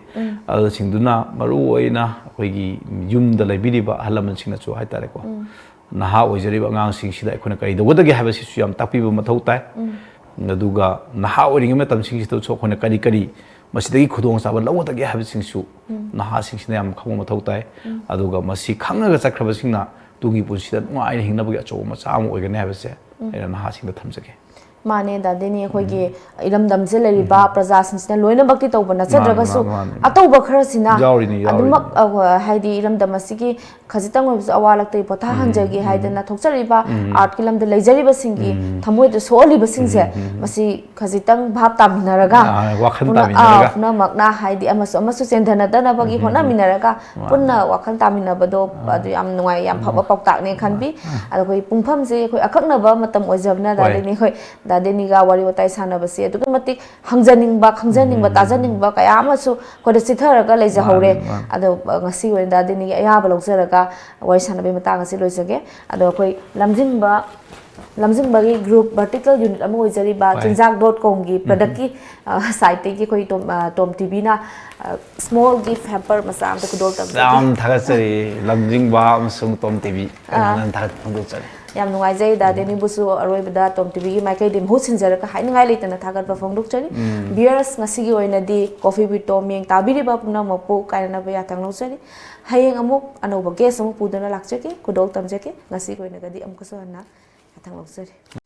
ꯑꯗꯨꯁꯤꯡꯗꯨꯅ ꯃꯔꯨ ꯑꯣꯏꯅ ꯑꯩꯈꯣꯏꯒꯤ ꯌꯨꯝꯗ ꯂꯩꯕꯤꯔꯤꯕ ꯑꯍꯜ ꯂꯃꯟꯁꯤꯡꯅꯁꯨ ꯍꯥꯏꯇꯥꯔꯦꯀꯣ, ꯅꯍꯥ ꯑꯣꯏꯖꯔꯤꯕ ꯑꯉꯥꯡꯁꯤꯡꯁꯤꯗ ꯑꯩꯈꯣꯏꯅ ꯀꯔꯤ ꯇꯧꯒꯗꯒꯦ ꯍꯥꯏꯕꯁꯤꯁꯨ ꯌꯥꯝ ꯇꯥꯛꯄꯤꯕ ꯃꯊꯧ ꯇꯥꯏ꯫ ꯑꯗꯨꯒ ꯅꯍꯥ ꯑꯣꯏꯔꯤꯉꯩ ꯃꯇꯝꯁꯤꯡꯁꯤꯗꯁꯨ ꯑꯩꯈꯣꯏꯅ ꯀꯔꯤ ꯀꯔꯤ ꯃꯁꯤꯗꯒꯤ ꯈꯨꯗꯣꯡꯆꯥꯕ ꯂꯧꯒꯗꯒꯦ ꯍꯥꯏꯕꯁꯤꯡꯁꯨ ꯅꯍꯥꯁꯤꯡꯁꯤꯅ ꯌꯥꯝ ꯈꯪꯕ ꯃꯊꯧ ꯇꯥꯏ꯫ ꯑꯗꯨꯒ ꯃꯁꯤ ꯈꯪꯉꯒ ꯆꯠꯈ꯭ꯔꯕꯁꯤꯡꯅ ꯇꯨꯡꯒꯤ ꯄꯨꯟꯁꯤꯗ ꯅꯨꯡꯉꯥꯏꯅ ꯍꯤꯡꯅꯕꯒꯤ ꯑꯆꯧꯕ ꯃꯆꯥꯛ ꯑꯃ ꯑꯣꯏꯒꯅꯤ ꯍꯥꯏꯕꯁꯦ ꯑꯩꯅ ꯅꯍꯥꯁꯤꯡꯗ ꯊꯝꯖꯒꯦ꯫ ꯃꯥꯅꯦ ꯗꯥꯗꯤꯅꯤ, ꯑꯩꯈꯣꯏꯒꯤ ꯏꯔꯝꯗꯝꯁꯦ ꯂꯩꯔꯤꯕ ꯄ꯭ꯔꯖꯥꯁꯤꯡꯁꯤꯅ ꯂꯣꯏꯅꯃꯛꯇꯤ ꯇꯧꯕ ꯅꯠꯆꯗ꯭ꯔꯒꯁꯨ, ꯃꯥꯅꯦ, ꯃꯥꯅꯦ꯫ ꯑꯇꯧꯕ ꯈꯔꯁꯤꯅ ꯌꯥꯎꯔꯤꯅꯤ, ꯌꯥꯎꯔꯤꯅꯤ꯫ ꯑꯗꯨꯃꯛ ꯑ, ꯍꯥꯏꯗꯤ ꯏꯔꯝꯗꯝ ꯑꯁꯤꯒꯤ ꯈꯖꯤꯛꯇꯪ ꯑꯣꯏꯕꯁꯨ ꯑꯋꯥ ꯂꯛꯇꯒꯤ ꯄꯣꯊꯥꯍꯟꯖꯒꯦ ꯍꯥꯏꯗꯅ ꯊꯣꯛꯆꯔꯤꯕ ꯑꯥꯔꯠꯀꯤ ꯂꯝꯗ ꯂꯩꯖꯔꯤꯕꯁꯤꯡꯒꯤ ꯊꯃꯣꯏꯗ ꯁꯣꯛꯍꯜꯂꯤꯕꯁꯤꯡꯁꯦ, ꯃꯁꯤ ꯈꯖꯤꯛꯇꯪ ꯚꯥꯞ ꯇꯥꯃꯤꯟꯅꯔꯒ, ꯑꯥ, ꯋꯥꯈꯜ ꯄꯨꯝꯅ-, ꯇꯥꯃꯤꯟꯅꯔꯒ꯫ ꯑꯥ, ꯄꯨꯝꯅꯃꯛꯅ ꯍꯥꯏꯗꯤ ꯑꯃꯁꯨ ꯑꯃꯁꯨ ꯆꯦꯟꯊꯅꯗꯅꯕꯒꯤ ꯍꯣꯠꯅꯃꯤꯟꯅꯔꯒ ꯄꯨꯟꯅ ꯋꯥꯈꯜ ꯇꯥꯃꯤꯟꯅꯕꯗꯣ ꯑꯗꯨ ꯌꯥꯝ ꯅꯨꯡꯉꯥꯏ, ꯌꯥꯝ ꯐꯕ ꯄꯥꯎꯇꯥꯛꯅꯦ ꯈꯟꯕꯤ꯫ ꯑꯗꯣ ꯑꯩꯈꯣꯏ ꯄꯨꯡꯐꯝꯁꯦ ꯑꯩꯈꯣꯏ ꯑꯀꯛꯅꯕ ꯃꯇꯝ ꯑꯣꯏꯖꯕꯅ ꯍꯣꯏ꯫ ꯗꯥꯗꯤꯅꯤ, ꯑꯩꯈꯣꯏ ꯗꯥꯗꯤꯅꯤꯒ ꯋꯥꯔꯤ ꯋꯥꯇꯥꯏ ꯁꯥꯟꯅꯕꯁꯦ ꯑꯗꯨꯛꯀꯤ ꯃꯇꯤꯛ ꯍꯪꯖꯅꯤꯡꯕ, ꯈꯪꯖꯅꯤꯡꯕ, ꯇꯥꯖꯅꯤꯡꯕ ꯀꯌꯥ ꯑꯃꯁꯨ ꯑꯩꯈꯣꯏꯗ ꯆꯤꯊꯔꯒ ꯂꯩꯖꯍꯧꯔꯦ꯫ ꯃꯥꯅꯦ, ꯃꯥꯅꯦ꯫ ꯑꯗꯣ ꯑ, ꯉꯁꯤꯒꯤ ꯑꯣꯏꯅ ꯗꯥꯗꯤꯅꯤꯒꯤ ꯑꯌꯥꯕ ꯂꯧꯖꯔꯒ ꯋꯥꯔꯤ ꯁꯥꯟꯅꯕꯒꯤ ꯃꯇꯥꯡ ꯑꯁꯤ ꯂꯣꯏꯖꯒꯦ꯫ ꯑꯗꯣ ꯑꯩꯈꯣꯏ ꯂꯝꯖꯤꯡꯕ, ꯂꯝꯖꯤꯡꯕꯒꯤ ꯒ꯭ꯔꯨꯞ ꯚꯔꯇꯤꯀꯦꯜ ꯌꯨꯅꯤꯠ ꯑꯃ ꯑꯣꯏꯖꯔꯤꯕ ꯍꯣꯏ꯫ ꯆꯤꯟꯖꯥꯛ ꯗꯣꯠ ꯀꯣꯝꯒꯤ ꯄ꯭ꯔꯗꯛꯀꯤ ꯁꯥꯏꯠꯇꯒꯤ ꯑꯩꯈꯣꯏ ꯇꯣꯝ, ꯑ, ꯇꯣꯝ ꯇꯤꯚꯤꯅ ꯁ꯭ꯃꯣꯜ ꯒꯤꯐ ꯍꯦꯝꯄꯔ ꯃꯆꯥ ꯑꯃꯇ ꯈꯨꯗꯣꯜ ꯇꯝꯖꯒꯦ꯫ ꯌꯥꯝ ꯊꯥꯒꯠꯆꯔꯤ ꯂꯝꯖꯤꯡꯕ ꯑꯃꯁꯨꯡ ꯇꯣꯝ ꯇꯤꯚꯤ, ꯑꯩꯅ ꯊꯥꯒꯠꯄ ꯐꯣꯡꯗꯣꯛꯆꯔꯤ꯫ ꯌꯥꯝ ꯅꯨꯡꯉꯥꯏꯖꯩ ꯗꯥꯗꯤꯅꯤꯕꯨꯁꯨ ꯑꯔꯣꯏꯕꯗ ꯇꯣꯝ ꯇꯤꯚꯤꯒꯤ ꯃꯥꯏꯀꯩꯗꯒꯤ ꯃꯍꯨꯠ ꯁꯤꯟꯖꯔꯒ ꯍꯥꯏꯅꯤꯡꯉꯥꯏ ꯂꯩꯇꯅ ꯊꯥꯒꯠꯄ ꯐꯣꯡꯗꯣꯛꯆꯔꯤ꯫ ꯚꯤꯌꯔꯁ, ꯉꯁꯤꯒꯤ ꯑꯣꯏꯅꯗꯤ ꯀꯣꯐꯤ ꯋꯤꯠ ꯇꯣꯝ ꯌꯦꯡ ꯇꯥꯕꯤꯔꯤꯕ ꯄꯨꯝꯅꯃꯛꯄꯨ ꯀꯥꯏꯅꯅꯕ ꯌꯥꯊꯪ ꯂꯧꯖꯔꯤ꯫ ꯍꯌꯦꯡ ꯑꯃꯨꯛ ꯑꯅꯧꯕ ꯒꯦꯁ ꯑꯃꯨꯛ ꯄꯨꯗꯨꯅ ꯂꯥꯛꯆꯒꯦ, ꯈꯨꯗꯣꯜ ꯇꯝꯖꯒꯦ꯫ ꯉꯁꯤꯒꯤ ꯑꯣꯏꯅꯒꯗꯤ ꯑꯃꯨꯛꯀꯁꯨ ꯍꯟꯅ ꯌꯥꯊꯪ ꯂꯧꯖꯔꯤ꯫